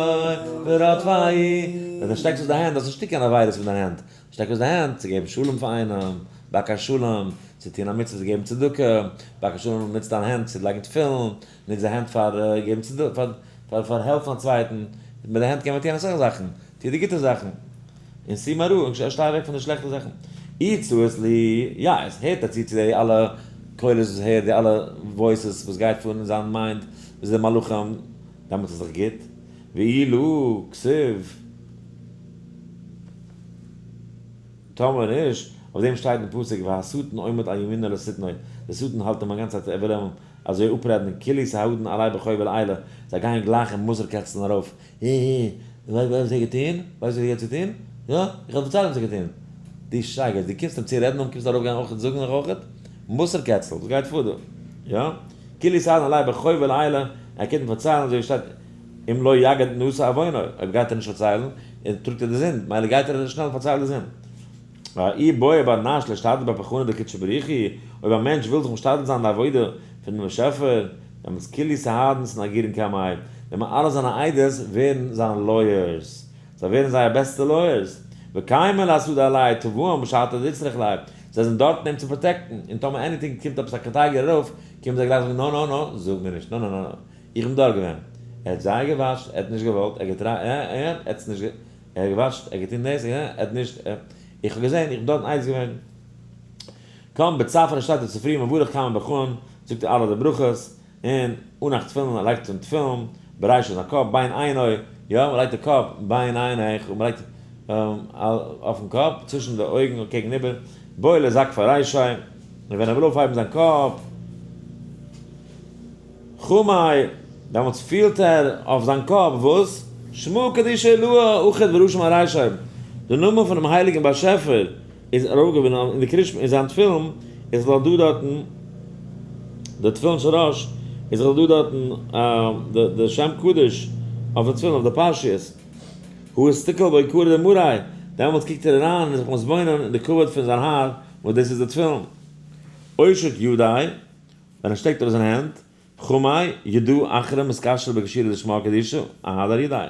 ורדפהו. ווען דו שטעקסט אויס די הענט, דארפסטו נישט טון קיין עבירות מיט דיין הענט. שטעק אויס די הענט צו געבן שלום פאר איינעם, בקש שלום, צו טון א מצוה צו געבן צדקה, בקש שלום, נוץ דיין הענט צו לייגן תפילין, נוץ די הענט פאר געבן צדקה, פאר העלפן א צווייטן, מיט די הענט קען מען טון אסאך זאכן, טו די גוטע זאכן, און סור מרע, און שטיי אוועק פון די שלעכטע זאכן. אי צאית לי, יא, עס הערט ער צו צו די אלע קולות וואס הערט, די אלע voices וואס גייט פאר אין זיין mind, וואס די מלאכים, דעמאלטס איז דאך גוט. ואי לא, כתיב. טאמער נישט, אויף דעם שטייט אין פסוק והשטן עומד על ימינו לשטנו, דער שטן האלט אים א גאנצע צייט ער וויל אים אזוי אפרעדן, כולהו סהדין עליה בחובי לעילא, זיי גייען גלייך אין מוסר קעסטל ארויף, הי הי, ווייסט וואס ער האט געטון? ווייסט וואס ער האט געטון? יא, איך וועל פארציילן וואס ער האט געטון. דו שייגעץ, דו קומסט אים צו רעדן און קומסט ארויפגיין אויך זאגן נאך אויך? מוסר קעסטל, וואס גייט פאר דא? יא, כולהו סהדין עליה בחובי לעילא, ער קומט אים פארציילן אזוי ווי שטייט אם לא יגד נשא עוונו, אויב גייט ער נישט פארציילן, און טראגט ער די זינד, מילא גייט ער שנעל פארציילן די זינד. אי בעי בר נש לאשתדל בפחנא דקודשא בריך הוא, אויב א מענטש וויל זיך משתדל זיין אין די עבודה פונעם באשעפער, דעמאלטס כולהו סהדין סנגירין קמיה, ווען אלע זיינע עדות ווערן זיינע lawyers, זיי ווערן זייער בעסטע lawyers, וקיימי לאסהדא עליה תבאן בשעתא דאיצטריך ליה, זיי זענען דארטן אים צו protect ן, און טאמער anything קומט עפעס א קטיגור ארויף, קומען זיי גלייך זאגן נא נא נא, זאג מיר נישט, נא נא נא נא. איך בין דארט געווען. ער האט זייער געוואטשט, ער האט נישט געוואלט, ער האט געטרייט, ער האט נישט, ער האט געוואטשט, ער האט געטון דאס, ער האט נישט, איך האב געזען, איך בין דארטן איינס געווען. קם בצפרא שטייט ער צופרי מברך כמה ברכין, זאגט ער אלע די ברכות, און אנאכט תפילין, ער לייגט אן תפילין, ברישא זיין קאפ, בין עינו, יא, מען לייגט די קאפ, בין עיניך, און מען לייגט אויפן קאפ, צווישן די אויגן קעגן איבער, בעי לזקפא רישיה, און ווען ער וויל אויפהייבן זיין קאפ, חמי, דעמאלטס פילט ער אויף זיין קאפ וואס? שמא קדישא עילאה אחיד ורשום על רישיה, די נאמען פונעם הייליגן באשעפער איז ארויפגעווען אין די קרישמע אין זיין תפילין, איז דאך דא דארטן די תפילין של ראש, איז דאך דא דארטן די שם קדוש אויף די תפילין אויף די פרשיות, הוא הסתכל ביקרא דמראי, דעמאלטס קוקט ער אריין און איז זיך מתבונן אין די כבוד פון זיין האר וואס דאס איז די תפילין. אושיט ידיה. ווען ער שטעקט ארויס זיין הענט, חמי, ידא אחרא מתקשר בקשירה דשמא קדישא, אהדר ידיה.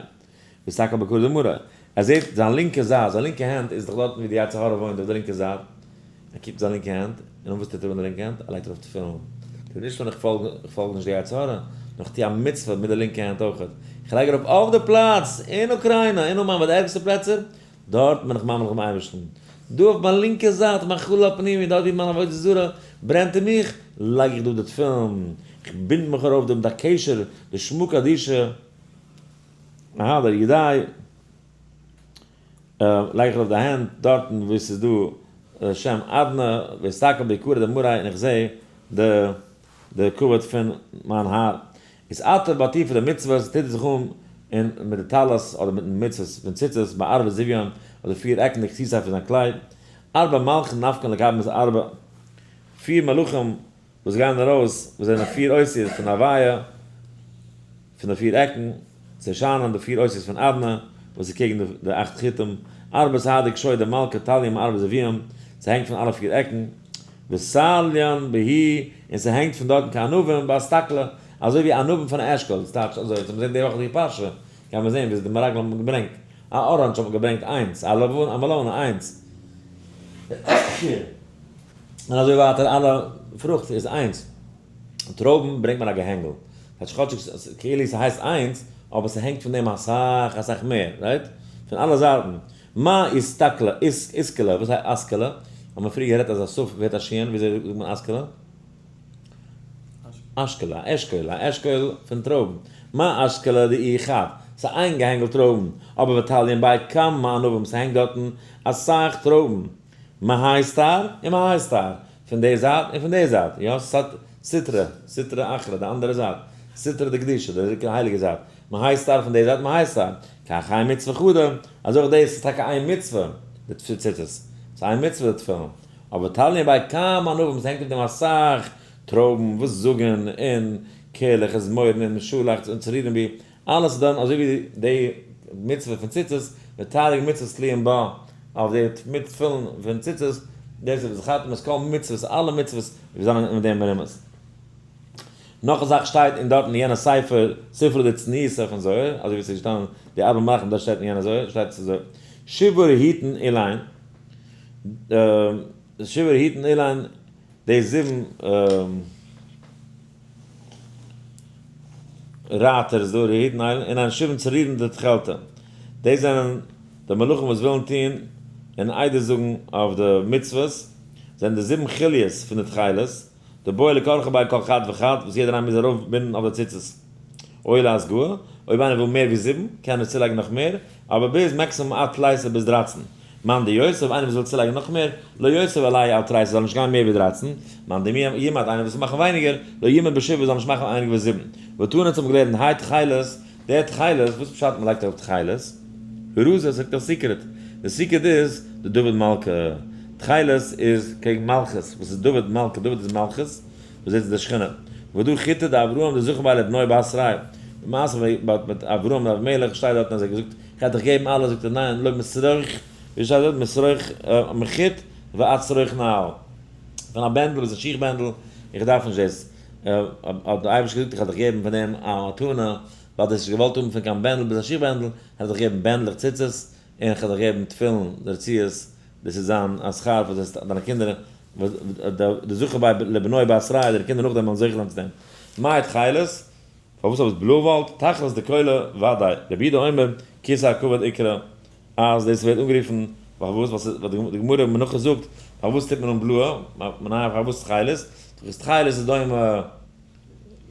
מסתכל בקור דמרא. ער זעט זיין לינקע זייט, זיין לינקע הענט איז דאך דארטן ווי די יצר הרע וואוינט אויף די לינקע זייט. ער קוקט זיין לינקע הענט, און וואס טוט ער מיט די לינקע הענט? ער לייגט ארויף תפילין. טוט נישט נאר איך פאלג, איך פאלג נישט די יצר הרע, נאר איך טו א מצוה מיט די לינקע הענט אויכעט. איך לייג ארויף אויף די פלאץ, אין אוקריינא, אין אומאן, ביי די ערגסטע פלעצער, דארט בין איך ממליך דעם אייבערשטן. דא אויף מיין לינקע זייט, מיין חלל הפנימי, דארט ווי מיין עבודה זרה ברענט אין מיך, לייג איך דא די תפילין, איך בינד מיך ארויף דא מיט א קשר, די שמא קדישא, אהא דער ידי, לייג איך ארויף די הענט דארטן וואו עס איז דא שם אדנא, ואסתכל ביקרא דמראי, און איך זע די כבוד פון מיין האר. איז עתה בעטיפה די מצוות טוט ער זיך אן און מיט די טלית אדער מיטן מצות פון ציצית בערבי זיוויון אדער פיר עקן די כסיסה פון זיין קלייד, ארבע מלכין נפקין לקבל איז ארבע פיר מלאכים וואס גייען ארויס וואס זענען פיר אותיות פון הוויה פון די פיר עקן צו שיינען די פיר אותיות פון אדנא וואס איז קעגן די אכט חוטים, ארבע סהדי קשוי דמלכא תליא מארבע זוויין ס'הענגט פון אלע פיר עקן. ותליין בהו, און ס'הענגט פון דארטן כענבים באסתכלא, אזוי ווי ענבים פון א אשכול, ס'טייטש אזוי, אונז האבן געזען די וואך די פרשה, גייען מיר זען וויאזוי די מרגלים האבן געברענגט. א orange האט מען געברענגט איינס, א לבנה, א מעלאנע איינס. און אזוי ווייטער אלע פרוכט איז איינס. טרויבן ברענגט מען א געהענגל. כאטש כאטשיג כאילו ס'הייסט איינס, אבער ס'הענגט פון דעם אסאך אסאך מער, right? פון אלע זייטן. מה איסתכלה, איסקעלע, וואס הייסט אסקעלע? האבן מיר פריער גערעדט אז א סוף ווערט א שין, וויאזוי זאגט מען אסקעלע? אשכלה, א אשכול, א אשכול פון טרויבן. מה אשכלה דאי חד, ס'איז איין געהענגל טרויבן, אבער ותליין ביי כמה ענבים, ס'הענגט דארטן אסאך טרויבן. מהאי סטאר און מהאי סטאר, פון די זייט און פון די זייט, יא, סטרא, סטרא אחרא, די אנדערע זייט, סטרא דקדושה, די הייליגע זייט, מהאי סטאר פון די זייט, מהאי סטאר, כך האי מצוה חדא, אזוי אויך דאס איז טאקע איין מצוה, די ציצית, ס'איז איין מצוה די תפילין, אבער תליא ביי כמה ענבים, ס'הענגט אויף דעם אסאך טרויבן וואס זאגן און קערלעך און זמורן און שאלאכץ און צרירים ווי אלעס איז דאן אזוי ווי די מצוה פון ציצית, ותרי"ג מצוות תלויים בה, אויף די מיט תפילין פון ציצית, דאס איז וזכרתם את כל מצוות, אלע מצוות וואס זענען אין דעם מרומז. נאך א זאך שטייט אין דארט אין יענע ספר, ספרא דצניעותא פון זוהר, אזוי ווי עס איז געשטאנען די ארבע מלאכים דארט שטייט אין יענע זוהר, שטייט עס אזוי, שבעה רהיטין אלין, שבעה רהיטין אלין, די זיבן רייטערס דא רהיטין אלין, און איין שבעים צרירין דתכלתא, דאס זענען די מלאכים וואס ווילן טון און עדות זאגן אויף די מצוות, זענען די זיבן חוליות פון די תכלת, דבעי לכרכא ביה כל חד וחד, וואס יעדער איינער מוז ארויפבינדן אויף די ציצית. או לאסגוה, אויב איינער וויל מער ווי זיבן, קען ער צולייגן נאך מער, אבער ביז maximum עד תליסר ביז 13. מאן דיוסיף, איינער וואס וויל צולייגן נאך מער, לא יוסיף עלייהו על תריסר זאל נישט גיין מער ווי 13. מאן דימעט, איינער וואס וויל מאכן ווייניגער, לא ימעיט בשבעה זאל נישט מאכן ווייניגער ווי זיבן. ותנא האט מען געלערנט האי תכלת, דער תכלת, וואס פשט מען לייגט ארויף תכלת? רזא זאגט א secret, די secret איז די דוד מלכה, תכלת איז קעגן מלכות, וואס איז דוד מלכה, דוד איז מלכות, וואס דאס איז די שכינה, ודא חוטא דאברהם דזכה ביה לבנוי בתריה, די מעשה מיט אברהם און אבימלך שטייט דארטן אז ער האט געזאגט איך וועל דיך געבן אלעס, זאגט ער ניין לא משרוך, ווי שטייט דארט משרוך מחוט ועד שרוך נעל, פון א בענדל ביז א שיך בענדל, איך דארף נישט דאס, האט דער אייבערשטער געזאגט איך וועל דיך געבן פון דעם א מתנה, ווייל דו האסט נישט געוואלט האבן פון קיין בענדל ביז א שיך בענדל, וועל איך דיך געבן בענדלעך ציצית, און איך וועל דיך געבן תפילין רצועות, דאס איז זיין א שכר פאר דאס דיינע קינדער, דזכה ביה לבנוי בתריה, דיינע קינדער נאכדעם וועלן זוכה זיין צו דעם. מאי תכלת? פארוואס האב עס בלוי וואלט? תכלת דכולא ודאי. רבי יהודה אומר, כסא הכבוד איקרי, אז דאס ווערט אנגערופן, פארוואס? ווייל די גמרא אין מנחות זאגט, פארוואס טוט מען אן בלויע? פארוואס תכלת? תכלת איז דומה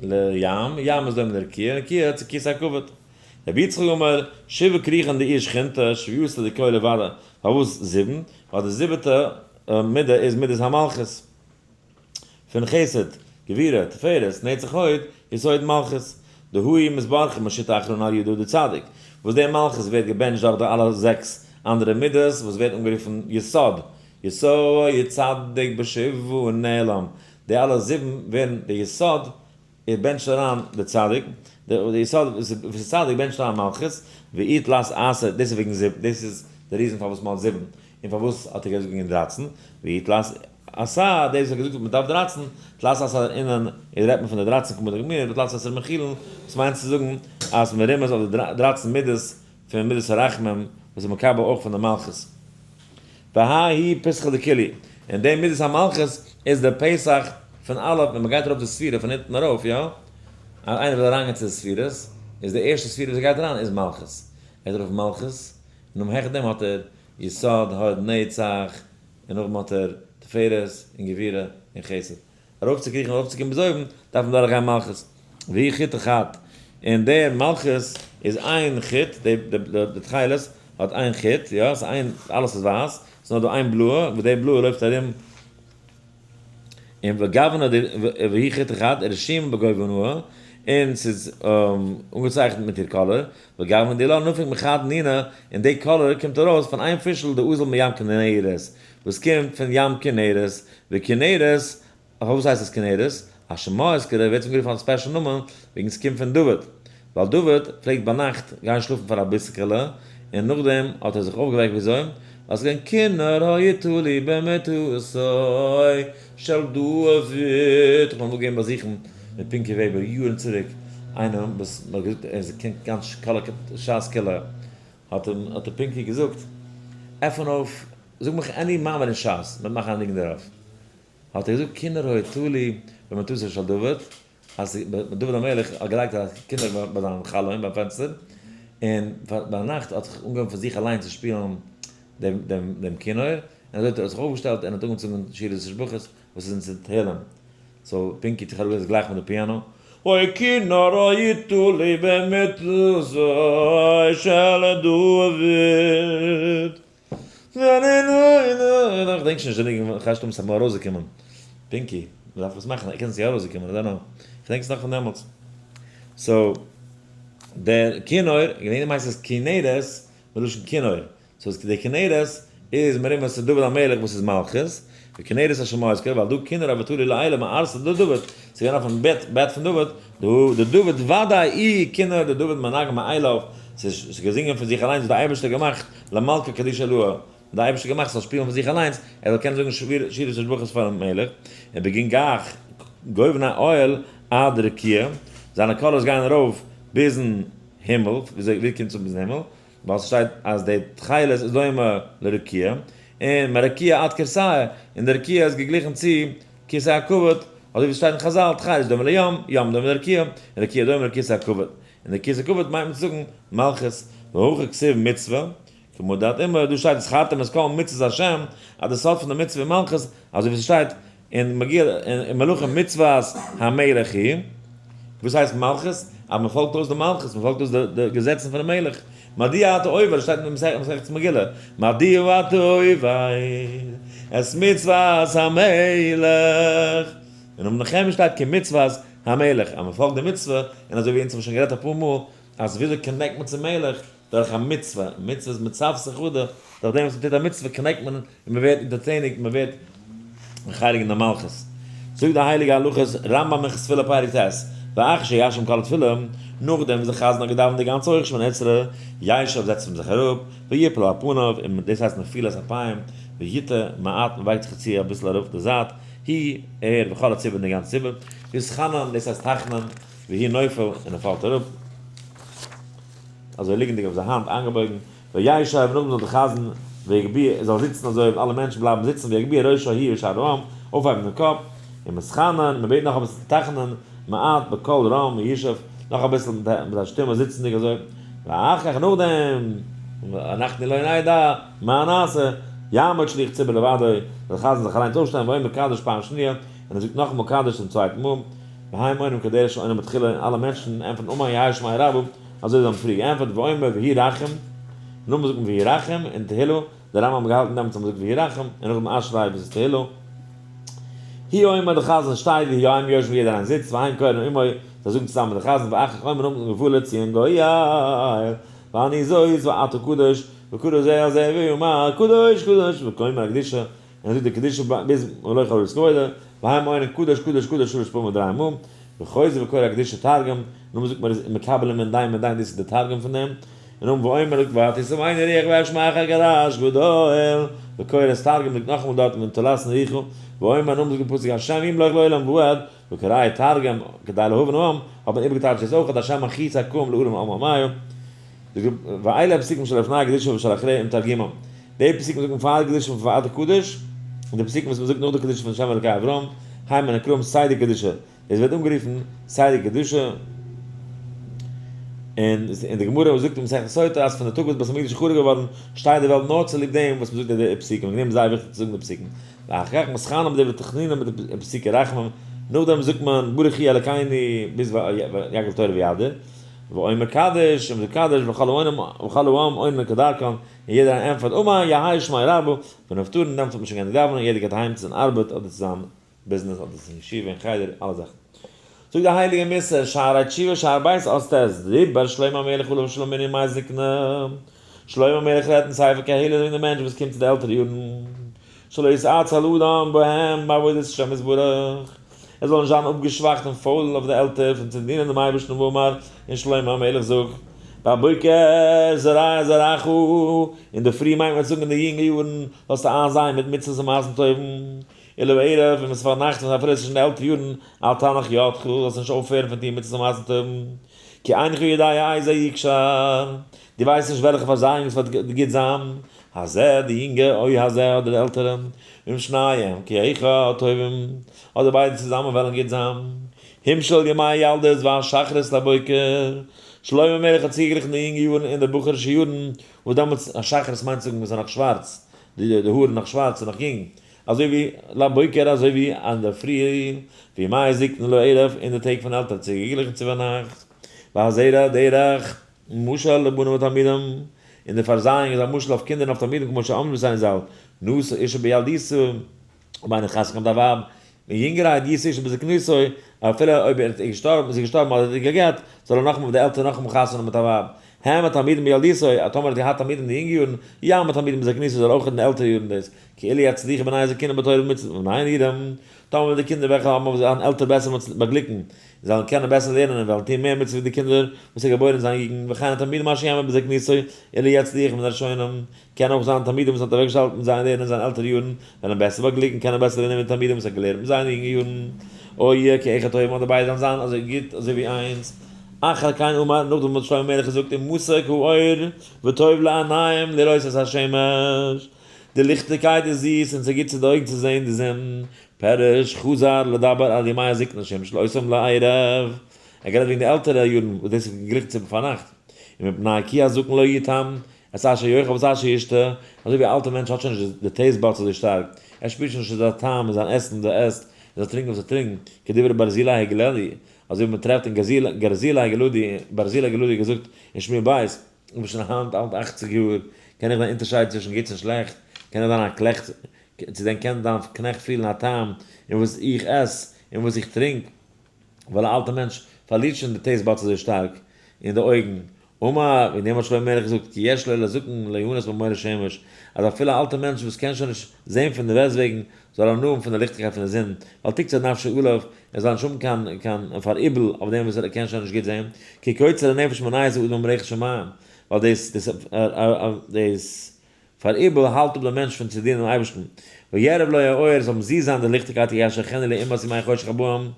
לים, ים איז דומה לרקיע, רקיע צו כסא הכבוד. רבי יצחק אמר, שבעה כריכין דאיהי שכינתא, שביעתא דכולא ודאי. פארוואס זיבן? ווייל די זיבעטע מידה איז מידת המלכות. פון חסד, גבורה, תפארת, נצח הוד, יסוד מלכות. דהאי מתברכא משיתא אחרינא על ידא דצדיק. וואס די מלכות ווערט געבענטשט דורך די אלע זעקס אנדערע מידות וואס ווערט אנגערופן יסוד. יסוד צדיק בשבעה נעלם. די אלע זיבן ווערן די יסוד, ער בענטשט אריין די צדיק, די יסוד וואס איז צדיק בענטשט אריין מלכות, ואי תלת עשר, דאס איז וועגן זיבן, דאס איז די reason פארוואס מען האט זיבן, און פארוואס האט ער געזאגט וועגן 13, ואי תלת עשר, דאס האט געזאגט מען דארף 13, תלת עשר אינן, איז רעדט מען פון די 13 כמו דגמיר, ותלת עשר מחילן, וואס מיינט צו זאגן אז מען רמז אויף די 13 מידות פון מידות הרחמים וואס איז מקבל אויך פון די מלכות. והאי פסחא דכולהו, און די מידת המלכות איז די פסח פון אלע, ווען מען גייט ארויף די ספירה פון אונטן ארויף, יא? אז איינער וויל אריינגיין צו די ספירות, איז די ערשטע ספירה וואס ער גייט אריין איז מלכות. ער גייט ארויף מלכות, און נאך העכער דעם האט ער יסוד, הוד, נצח, און נאכדעם האט ער תפארת, און גבורה, און חסד. ארויפצוקריכן און ארויפצוקומען ביז אויבן, דארף מען דורכגיין מלכות. והיא חוטא חד. און דער מלכות איז איין חוט, די תכלת האט איין חוט, יא, ס'איז איין, אלעס איז ווייס, ס'איז נאר דא איין בלויע, וואס דער בלויע לויפט ארום, און וגוונא די, והיא חוטא חד, רשימה בגוונא, און ס'איז אנגעצייכנט מיט איר color, וגוונא דילה נפיק מחד נינא, און די color קומט ארויס פון איין פישל דאזיל מים כנרת, וואס קומט פון ים כנרת, וכנרת, פארוואס הייסט עס כנרת? אשמע אזכרה ווערט עס אנגערופן אלס special נאמען וועגן עס קומט פון דוד, ווייל דוד פלעגט ביינאכט גיין שלאפן פאר אביסקעלע, און נאכדעם האט ער זיך אויפגעוועקט וויאזוי? ווייל ס'איז געווען כינור היה תלוי במיטתו של דוד. איך האב אמאל געווען באזוכן מיט פינקי וועבער יארן צוריק, איינעם וואס מ'האט געזאגט ער קען גאנץ ש"ס כולה. האט אים האט דער פינקי געזאגט, עפן אויף, זאג מיך any מאמר אין שס, מ'וועט מאכן א ניגון דערויף. האט ער געזאגט כינור היה תלוי במטתו של דוד, אז דוד המלך האט געלייגט א כינור ביי זיין חלון ביים פענסטער, און ביינאכט האט זיך אנגעהויבן פון זיך אליין צו שפילן דעם דעם דעם כינור, און אזוי האט ער זיך אויפגעשטעלט און האט אנגעצינדן שירת השבחות וואס איז אין תהלים. so פינקי האט זיך אראפגעזעצט גלייך מיט די פיאנא. אוי כינור היה תלוי במטתו של דוד. איך דענק שוין נישט די ניגון, כ'ווייס נישט אויב ס'איז אמאל ארויסגעקומען. פינקי, מ'דארף עס מאכן, קען עס יא ארויסגעקומען, I don't know. כ'דענק עס נאך פון דעמאלטס. so, דער כינור, געווענליך הייסט עס כנרת, מלשון כינור. so די כנרת איז מרומז צו דוד המלך וואס איז מלכות, וכנרת אשר מוזכר, ווייל דא כינור אבתולי לעילה מארסא דדוד, ס'איז געווען אויפן בעט בעט פון דוד, דא דוד ודאי אי כינור דדוד מנגן מאליו, ס'איז געזינגען פון זיך אליינס וואס די אייבערשטער האט געמאכט למלכא קדישא עילאה, די אייבערשטער האט געמאכט ס'זאל שפילן פון זיך אליינס, ער זאל קענען זאגן שירות ותשבחות פארן מלך, און בגין גח גובני אוהל עד רקיע, זיינע קולות גייען ארויף ביזן הימל, וויאזוי ווי קומט עס אן ביזן הימל? ווייל ס'שטייט אז די תכלת איז דומה לרקיע, און מרקיע עד כורסיא, און די רקיע איז געגליכן צו כסא הכבוד, אזוי ווי ס'שטייט אין חזל, תכלת איז דומה לים, ים דומה לרקיע, און רקיע דומה לכסא הכבוד, און די כסא הכבוד מיינט מען צו זאגן מלכות, והכא כתיב מצוה, כמו דאת אמר, דא שטייט וזכרתם את כל מצוות השם, אז די סוד פון די מצוה איז מלכות, אזוי ווי ס'שטייט אין מגילה אין מלכים מצוות המלך היא, וואס הייסט מלכות? אז מען פאלגט אויס די מלכות, מען פאלגט אויס די געזעצן פונעם מלך, מדוע אתה עובר, שטייט אין מסכת מגילה, מדוע אתה עובר את מצוות המלך, און אין נחמיה שטייט כי מצוות המלך, אז מען פאלגט די מצוה, און אזוי ווי אונז האבן שוין גערעדט אפאר מאל, אז וויאזוי connect מען צום מלך? דורך א מצוה, מצוה איז מצוות חדה, דורך דעם וואס מען טוט א מצוה connect מען און מען ווערט אונטערטעניג, מען ווערט א חלק אין די מלכות. זאגט די הייליגע הלכות רמב ם הלכות תפילה פרק ט', ואחר שישלים כל התפילה, נאכדעם וואס די חזן האט געדאווענט די גאנצע הויך שמונה עשרה, ישב זעצט מען זיך אראפ, ויפול על פניו, און דאס הייסט נפילת אפיים, ויטה מעט, מען בייגט זיך צו אביסל אראפ די זייט, הוא, ער, וכל הציבור און די גאנצע ציבור, ויתחנן, דאס הייסט תחנון, והוא נופל, און ער פאלט אראפ. אזוי ליגנדיג אויף זיין האנט איינגעבויגן, וישב, נאכדעם זאל דער חזן, ויגביה, זאל זיצן אזוי ווי אלע מענטשן בלייבן זיצן, ויגביה ראשו הוא ושאר העם, אויפהייבן דעם קאפ, ומתחנן, מען בעט נאך אביסל תחנון, מעט בקול רם וישב, נאך אביסל מיט א שטימע זיצנדיג אזוי, ואחר כך נאכדעם, אנחנו לא נדע מה נעשה, יעמוד שליח ציבור לבדו, זאל דער חזן זיך אליינס אויפשטיין, ואומר קדיש פעם שניה, און ער זאגט נאכאמאל קדיש צום צווייטן מאל. והם עונים כדרך שענו בתחילה און אלע מענטשן ענטפערן אמן יהא שמיה רבא, אזוי זיי האבן פריער געענטפערט, ואומר והוא רחום, נאכדעם זאגט מען והוא רחום אין תהילה, די רמב ם האט געהאלטן דעמאלטס אז מען זאגט והוא רחום, און נאכדעם אשרי וואס איז תהילה. הוא עומד די חזן שטייט והוא הם יושבים יעדער איינער זיצט והם קורין עמו, זיי זאגן צוזאמען מיט די חזן ואחר כך אומרים נאכדעם זאגט מען ובא לציון גואל ואני זאת ואתה קדוש וקרא זה אל זה ויאמר קדוש קדוש וגומר הקדושה און ער זאגט די קדושה ביז מלא כל הארץ כבודו, והאם עונן קדוש קדוש קדוש שלש פעמים דריי מאל, וחוזר וקורא הקדושה תרגום, נאכדעם זאגט מען איז מקבל מן דיין מן דיין דאס איז די תרגום פון דעם, און נאכדעם ואומר ותשם עיני רוח ואשמע גרש גדול, וקורא את תרגום זאגט נאכאמאל דארט ונטלתן רוחו, ואומר נאכדעם זאגט די פסוק השם ימלוך לעולם ועד, וקרא תרגום כדי להבין העם, האט מען איבערגעטייטשט דאס אויך השם אחי צעקום לעולם עמל מאיו, ואלה הפסוקים שלפני הקדושה ושל אחריה עם תרגומם. די פסוקים זאגט מען פאר די קדושה פון פאר די קדוש, און די פסוקים וואס מען זאגט נאך די קדושה פון שם אלקי אברהם, המה נקראים סדר קדושה, דאס ווערט אנגערופן סדר קדושה, און אין די גמרא וואס זאגט אין מסכת סוטה אז פון די טאג וואס בית המקדש איז חרוב געווארן שטייט די וועלט נאר צוליב דעם וואס מען זאגט די פסוקים, וועגן דעם איז זייער וויכטיג צו זאגן די פסוקים. ואחר כך מתחננים בדברי תחנונים מיט פסוקי רחמים, נאכדעם זאגט מען ברוך הוא אלקינו ביז ויגדיל תורה ויאדיר, ואומר קדיש, און מ'זאגט קדיש, וכל העם עונים כדרכם, און יעדער ענטפערט אמן יהא שמיה רבא, ונפטרין, דעמאלטס האט מען שוין געענדיגט דאווענען, יעדער גייט אהיים צו זיין ארבעט אדער צו זיין ביזנעס אדער צו זיין ישיבה און חדר, אלע זאכן. זאגט די הייליגע מוסר, שערי תשובה שער בית אות ט', דיבר שלמה המלך עליו השלום בענין ימי זקנה, שלמה המלך רעדט אין ספר קהלת וועגן די מענטש וואס קומט צו די עלטערע יארן, שלא יתעצל אדם בהם בעבודת השם יתברך, ער זאל נישט זיין אפגעשוואכט און פויל אויף די עלטער פון צו דינען דעם אייבערשטן ואמר, און שלמה המלך זאגט, בבוקר זרע זרעך, אינדערפרי מיינט מען צו זאגן אין די יונגע יארן זאלסטו איינזייען מיט מצוות און מעשים טובים, ולערב, און ווען ס'איז פארנאכט און אפילו עס איז שוין די עלטערע יארן, אל תנח ידך, זאלסטו נישט אויפהערן פון טון מצוות און מעשים טובים. כי אינך יודע איזה יקשר, דו ווייסט נישט וועלכע פארזייאונג עס וועט גוט זיין, הזה די יונגע או הזה אדער די עלטערע, ואם שניהם כאחד טובים, אדער ביידע צוזאמען וועלן גוט זיין. המשיל ימי ילדות והשחרית לבוקר, שלמה המלך האט צוגעגליכן די יונגע יארן און די בחור'ישע יארן, וואס דעמאלטס השחרית מיינט זאגן וואס איז נאך שווארץ, די האר איז נאך שווארץ און נאך יונג, אזוי ווי לבוקר אזוי ווי אינדערפרי, וימי זקנה לערב און די טעג פון עלטער צוגעגליכן צו ביינאכט, והזרע דרך משל לבנים ותלמידים, און די פארזייאונג איז א משל אויף קינדער און אויף תלמידים כמו שאמרו רבותינו ז"ל, נשא אישה בילדותו, אויב איינער האט חתונה געהאט מיט א ווייב אין יונגערהייט ישא אישה בזקנותו, אפילו אויב ער איז געשטארבן, זי איז געשטארבן אדער האט איר גע'גט, זאל ער נאכאמאל מיט די עלטערן נאכאמאל חתונה האבן מיט א ווייב. העמד תלמידים בילדותו, אז טאמער האט געהאט תלמידים אין די יונגע יארן, יעמד תלמידים בזקנותו זאל ער אויך אין די עלטערע יארן דאס, כאילו יצליחו בני זקנים בתורה ומצוות מבני נעורים, טאמער וועלן די קינדער וועלכע האבן אויף זיין עלטער בעסער באגליקן, זיי וועלן קענען בעסער לערנען און וועלן טון מער מצוות ווי די קינדער וואס איז געבוירן אין זיין יוגנט, וכן התלמידים אשר יעמד בזקנותו, אילו יצליחו מן הראשונים, קען אויך זיין תלמידים וואס האט אוועקגעשטעלט מיט זיין לערנען אין זיין עלטערע יארן, וועלן בעסער באגליקן, קענען בעסער לערנען ווי תלמידים וואס האט געלערנט מיט זיינע יונגע יארן. אוי כאחד טובים אדער ביידע זאלן זיין אזוי גוט אזוי ווי איינס. אחר כן אמר, נאכדעם האט שלמה המלך געזאגט ומתוק האור וטוב לעיניים לראות את השמש, די ליכטיגקייט איז זיס און ס'איז גוט צו די אויגן צו זען די זון, פירוש, חזר לדבר על ימי הזקנה שהמשיל אותם לערב, ער האט גערעדט וועגן די עלטערע יארן וואס דאס איז געגליכן צו פארנאכט, ומפני כי הזקן לא יטעם את אשר יאכל ואת אשר ישתה, אזוי ווי א אלטע מענטש האט שוין נישט די taste buds אזוי שטארק, ער שפירט שוין נישט אזא טעם אין זיין עסן וואס ער עסט, און זיין טרינקען וואס ער טרינקט, כדברי ברזילי הגלעדי, אזוי ווי מען טרעפט אין ברזילי הגלעדי, ברזילי הגלעדי האט געזאגט אין שמואל ב', איך בין שוין היינט אלט 80 יאר, קען איך דען אונטערשיידן צווישן גוטס און שלעכט? קען איך דען א קלעכט, צו דען קען דיין קנעכט פילן א טעם אין וואס איך עס און וואס איך טרינק? ווייל א אלטע מענטש פארלירט שוין די taste buds אזוי שטארק אין די אויגן, אמר, וועגן דעם האט שלמה המלך געזאגט, כי יש לו לזקן ליהנות ממאור השמש, אז אפילו א אלטע מענטש וואס קען שוין נישט זען פון די וועלטס וועגן, זאל הנאה האבן פון די ליכטיגקייט פון די זון, ווייל תקצר נפשו עליו, ער זאל נישט האבן קיין קיין פאראיבל אויף דעם וואס ער קען שוין נישט גוט זען, כי קוצר הנפש מונע את האדם מלאכת שמים, ווייל דאס דאס דאס פאראיבל האלט אפ דעם מענטש פון צו דינען דעם אייבערשטן, ויערב לו האור, זאל זיס זיין די ליכטיגקייט ישכנו לעומת ימי חושך הבאים.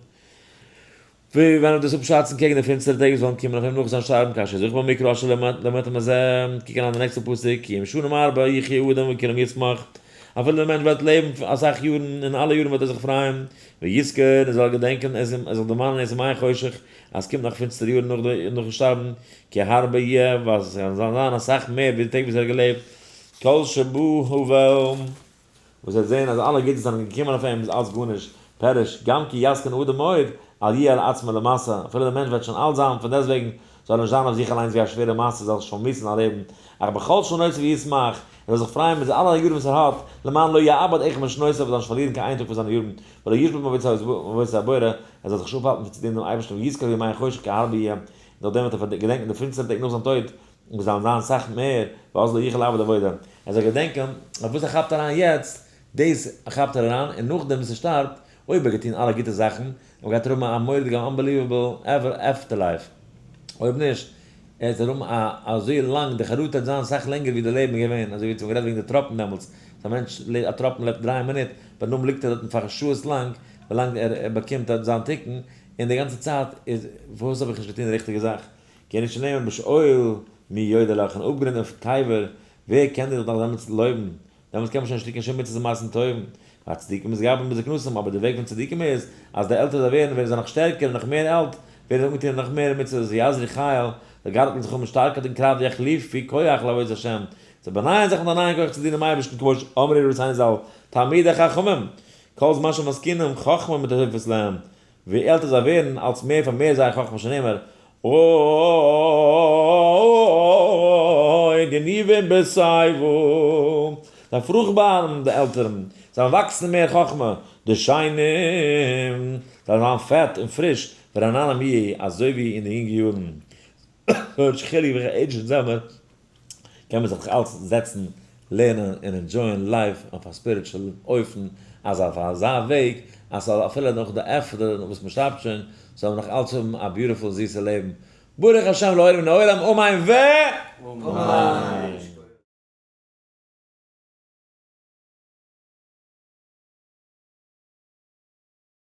ווי ווען ער וועט דאס אפשאצן קעגן די פינסטערע טעג וואס וועלן קומען אויף אים נאך זיין שטארבן, כאשר זכר במקרא אשר למטה מזה, קוק אריין די נעקסטע פסוק, כי אם שנים הרבה יחיה אדם וכולם ישמח, אפילו דער מענטש וועט לעבן אסאך יארן, אין אלע יארן וועט ער זיך פרייען, ויזכור, ער זאל געדענקען, ער זאל דערמאנען את ימי חושך, אז עס קומט נאך פינסטערע יארן נאכן שטארבן, כי הרבה יהיה, ווייל עס וועלן זיין אסאך מער ווי די טעג וואס ער האט געלעבט, כל שבא הבל. וואס וועט זען אז אלע גוטס זענען געקומען אויף אים איז אלץ גארנישט, פירוש, גם כי יזקין אדם מאוד, אל יהיה על עצמו למשא, אפילו דער מענטש וועט שוין אלט זיין, פון דעסטוועגן זאל ער נישט זיין אויף זיך אליינס ווי א שווערע משא זאל זיך שוין מיאוס'ן א לעבן, אך בכל שנותיו ישמח, ער זאל זיך פרייען מיט אלע יארן וואס ער האט, למען לא יאבד אחד משנותיו ער זאל נישט פארלירן קיין איין טאג פון זיינע יארן, ולא ישבות מעבודת הבורא, ער זאל זיך נישט אפהאלטן פון צו דינען דעם אייבערשטן ויזכור ימי חושך כי הרבה יהיה, נאכדעם וועט ער געדענקען די פינסטערע טעג נאך זיין טויט, און זאלן זיין סאך מער, ואז לא יוכל לעבוד עבודה. ער זאל געדענקען אז וואס ער כאפט אריין יעצט, דאס כאפט ער אריין, און נאכדעם וואס ער שטארבט, אויב ער האט געטון אלע גוטע זאכן, און גייט ער האבן א מורא'דיגע unbelievable ever after life. אויב נישט, ער וועט האבן א אזוי לאנג, די חרטה וועט זיין סאך לענגער ווי די לעבן איז געווען, אזוי ווי אונז האבן גערעדט וועגן די טראפן דעמאלטס, אז א מענטש לעבט, א טראפן לעבט 3 מינוט, but נאכדעם ליגט ער דארטן פאר שעות לאנג, ווילאנג ער באקומט זיין תיקון, און די גאנצע צייט איז, פארוואס האב איך נישט געטון די ריכטיגע זאך? קען נישט נעמען בשאול מי יודע לך און אפגרונד אויף קבר, ווער קען דיר נאך דעמאלטס לויבן? דעמאלטס קען מען שוין נישט טון קיין שום מצוות און מעשים טובים. והצדיקים מתגברים בזקנותם, אבער די וועג פון צדיקים איז, אז די עלטער זיי ווערן, ווערן זיי נאך שטערקער און נאך מער עלט, ווערן זיי אנגעטון אין נאך מער מצוות, ויעזרו חיל, זיי גארטלן זיך אן מיט שטארקייט און קראפט ויחליפו כח לעבודת השם, זיי באנייען זיך מיט א נייעם כח צו דינען דעם אייבערשטן כמו שאמרו רבותינו ז"ל, תלמידי חכמים, כל זמן שמזקינים חכמה מתוספת להם, ווי עלטער זיי ווערן, אלץ מער פארמערט זייער חכמה שנאמר, אוי יניבון בשיבה, זיי פרוכטבארן די עלטערן, זיי וואקסן מער חכמה, דשנים, זיי זיין פעט און פריש, ורעננים יהיו, אזוי ווי אין די יונגע יארן. כאטש חילוק וועלכע עידזש אונז זעמער, קען מען זיך נאך אלץ זעצן לערנען און enjoy ען life אויף א spiritual אופן, אז אויף אזא וועג אז ס'זאל אפילו נאך די after וואס מ'שטארבט שוין, זאל מען נאך אלץ האבן א beautiful זיסע לעבן. ברוך השם לעולם לעולם אמן ו. אמן.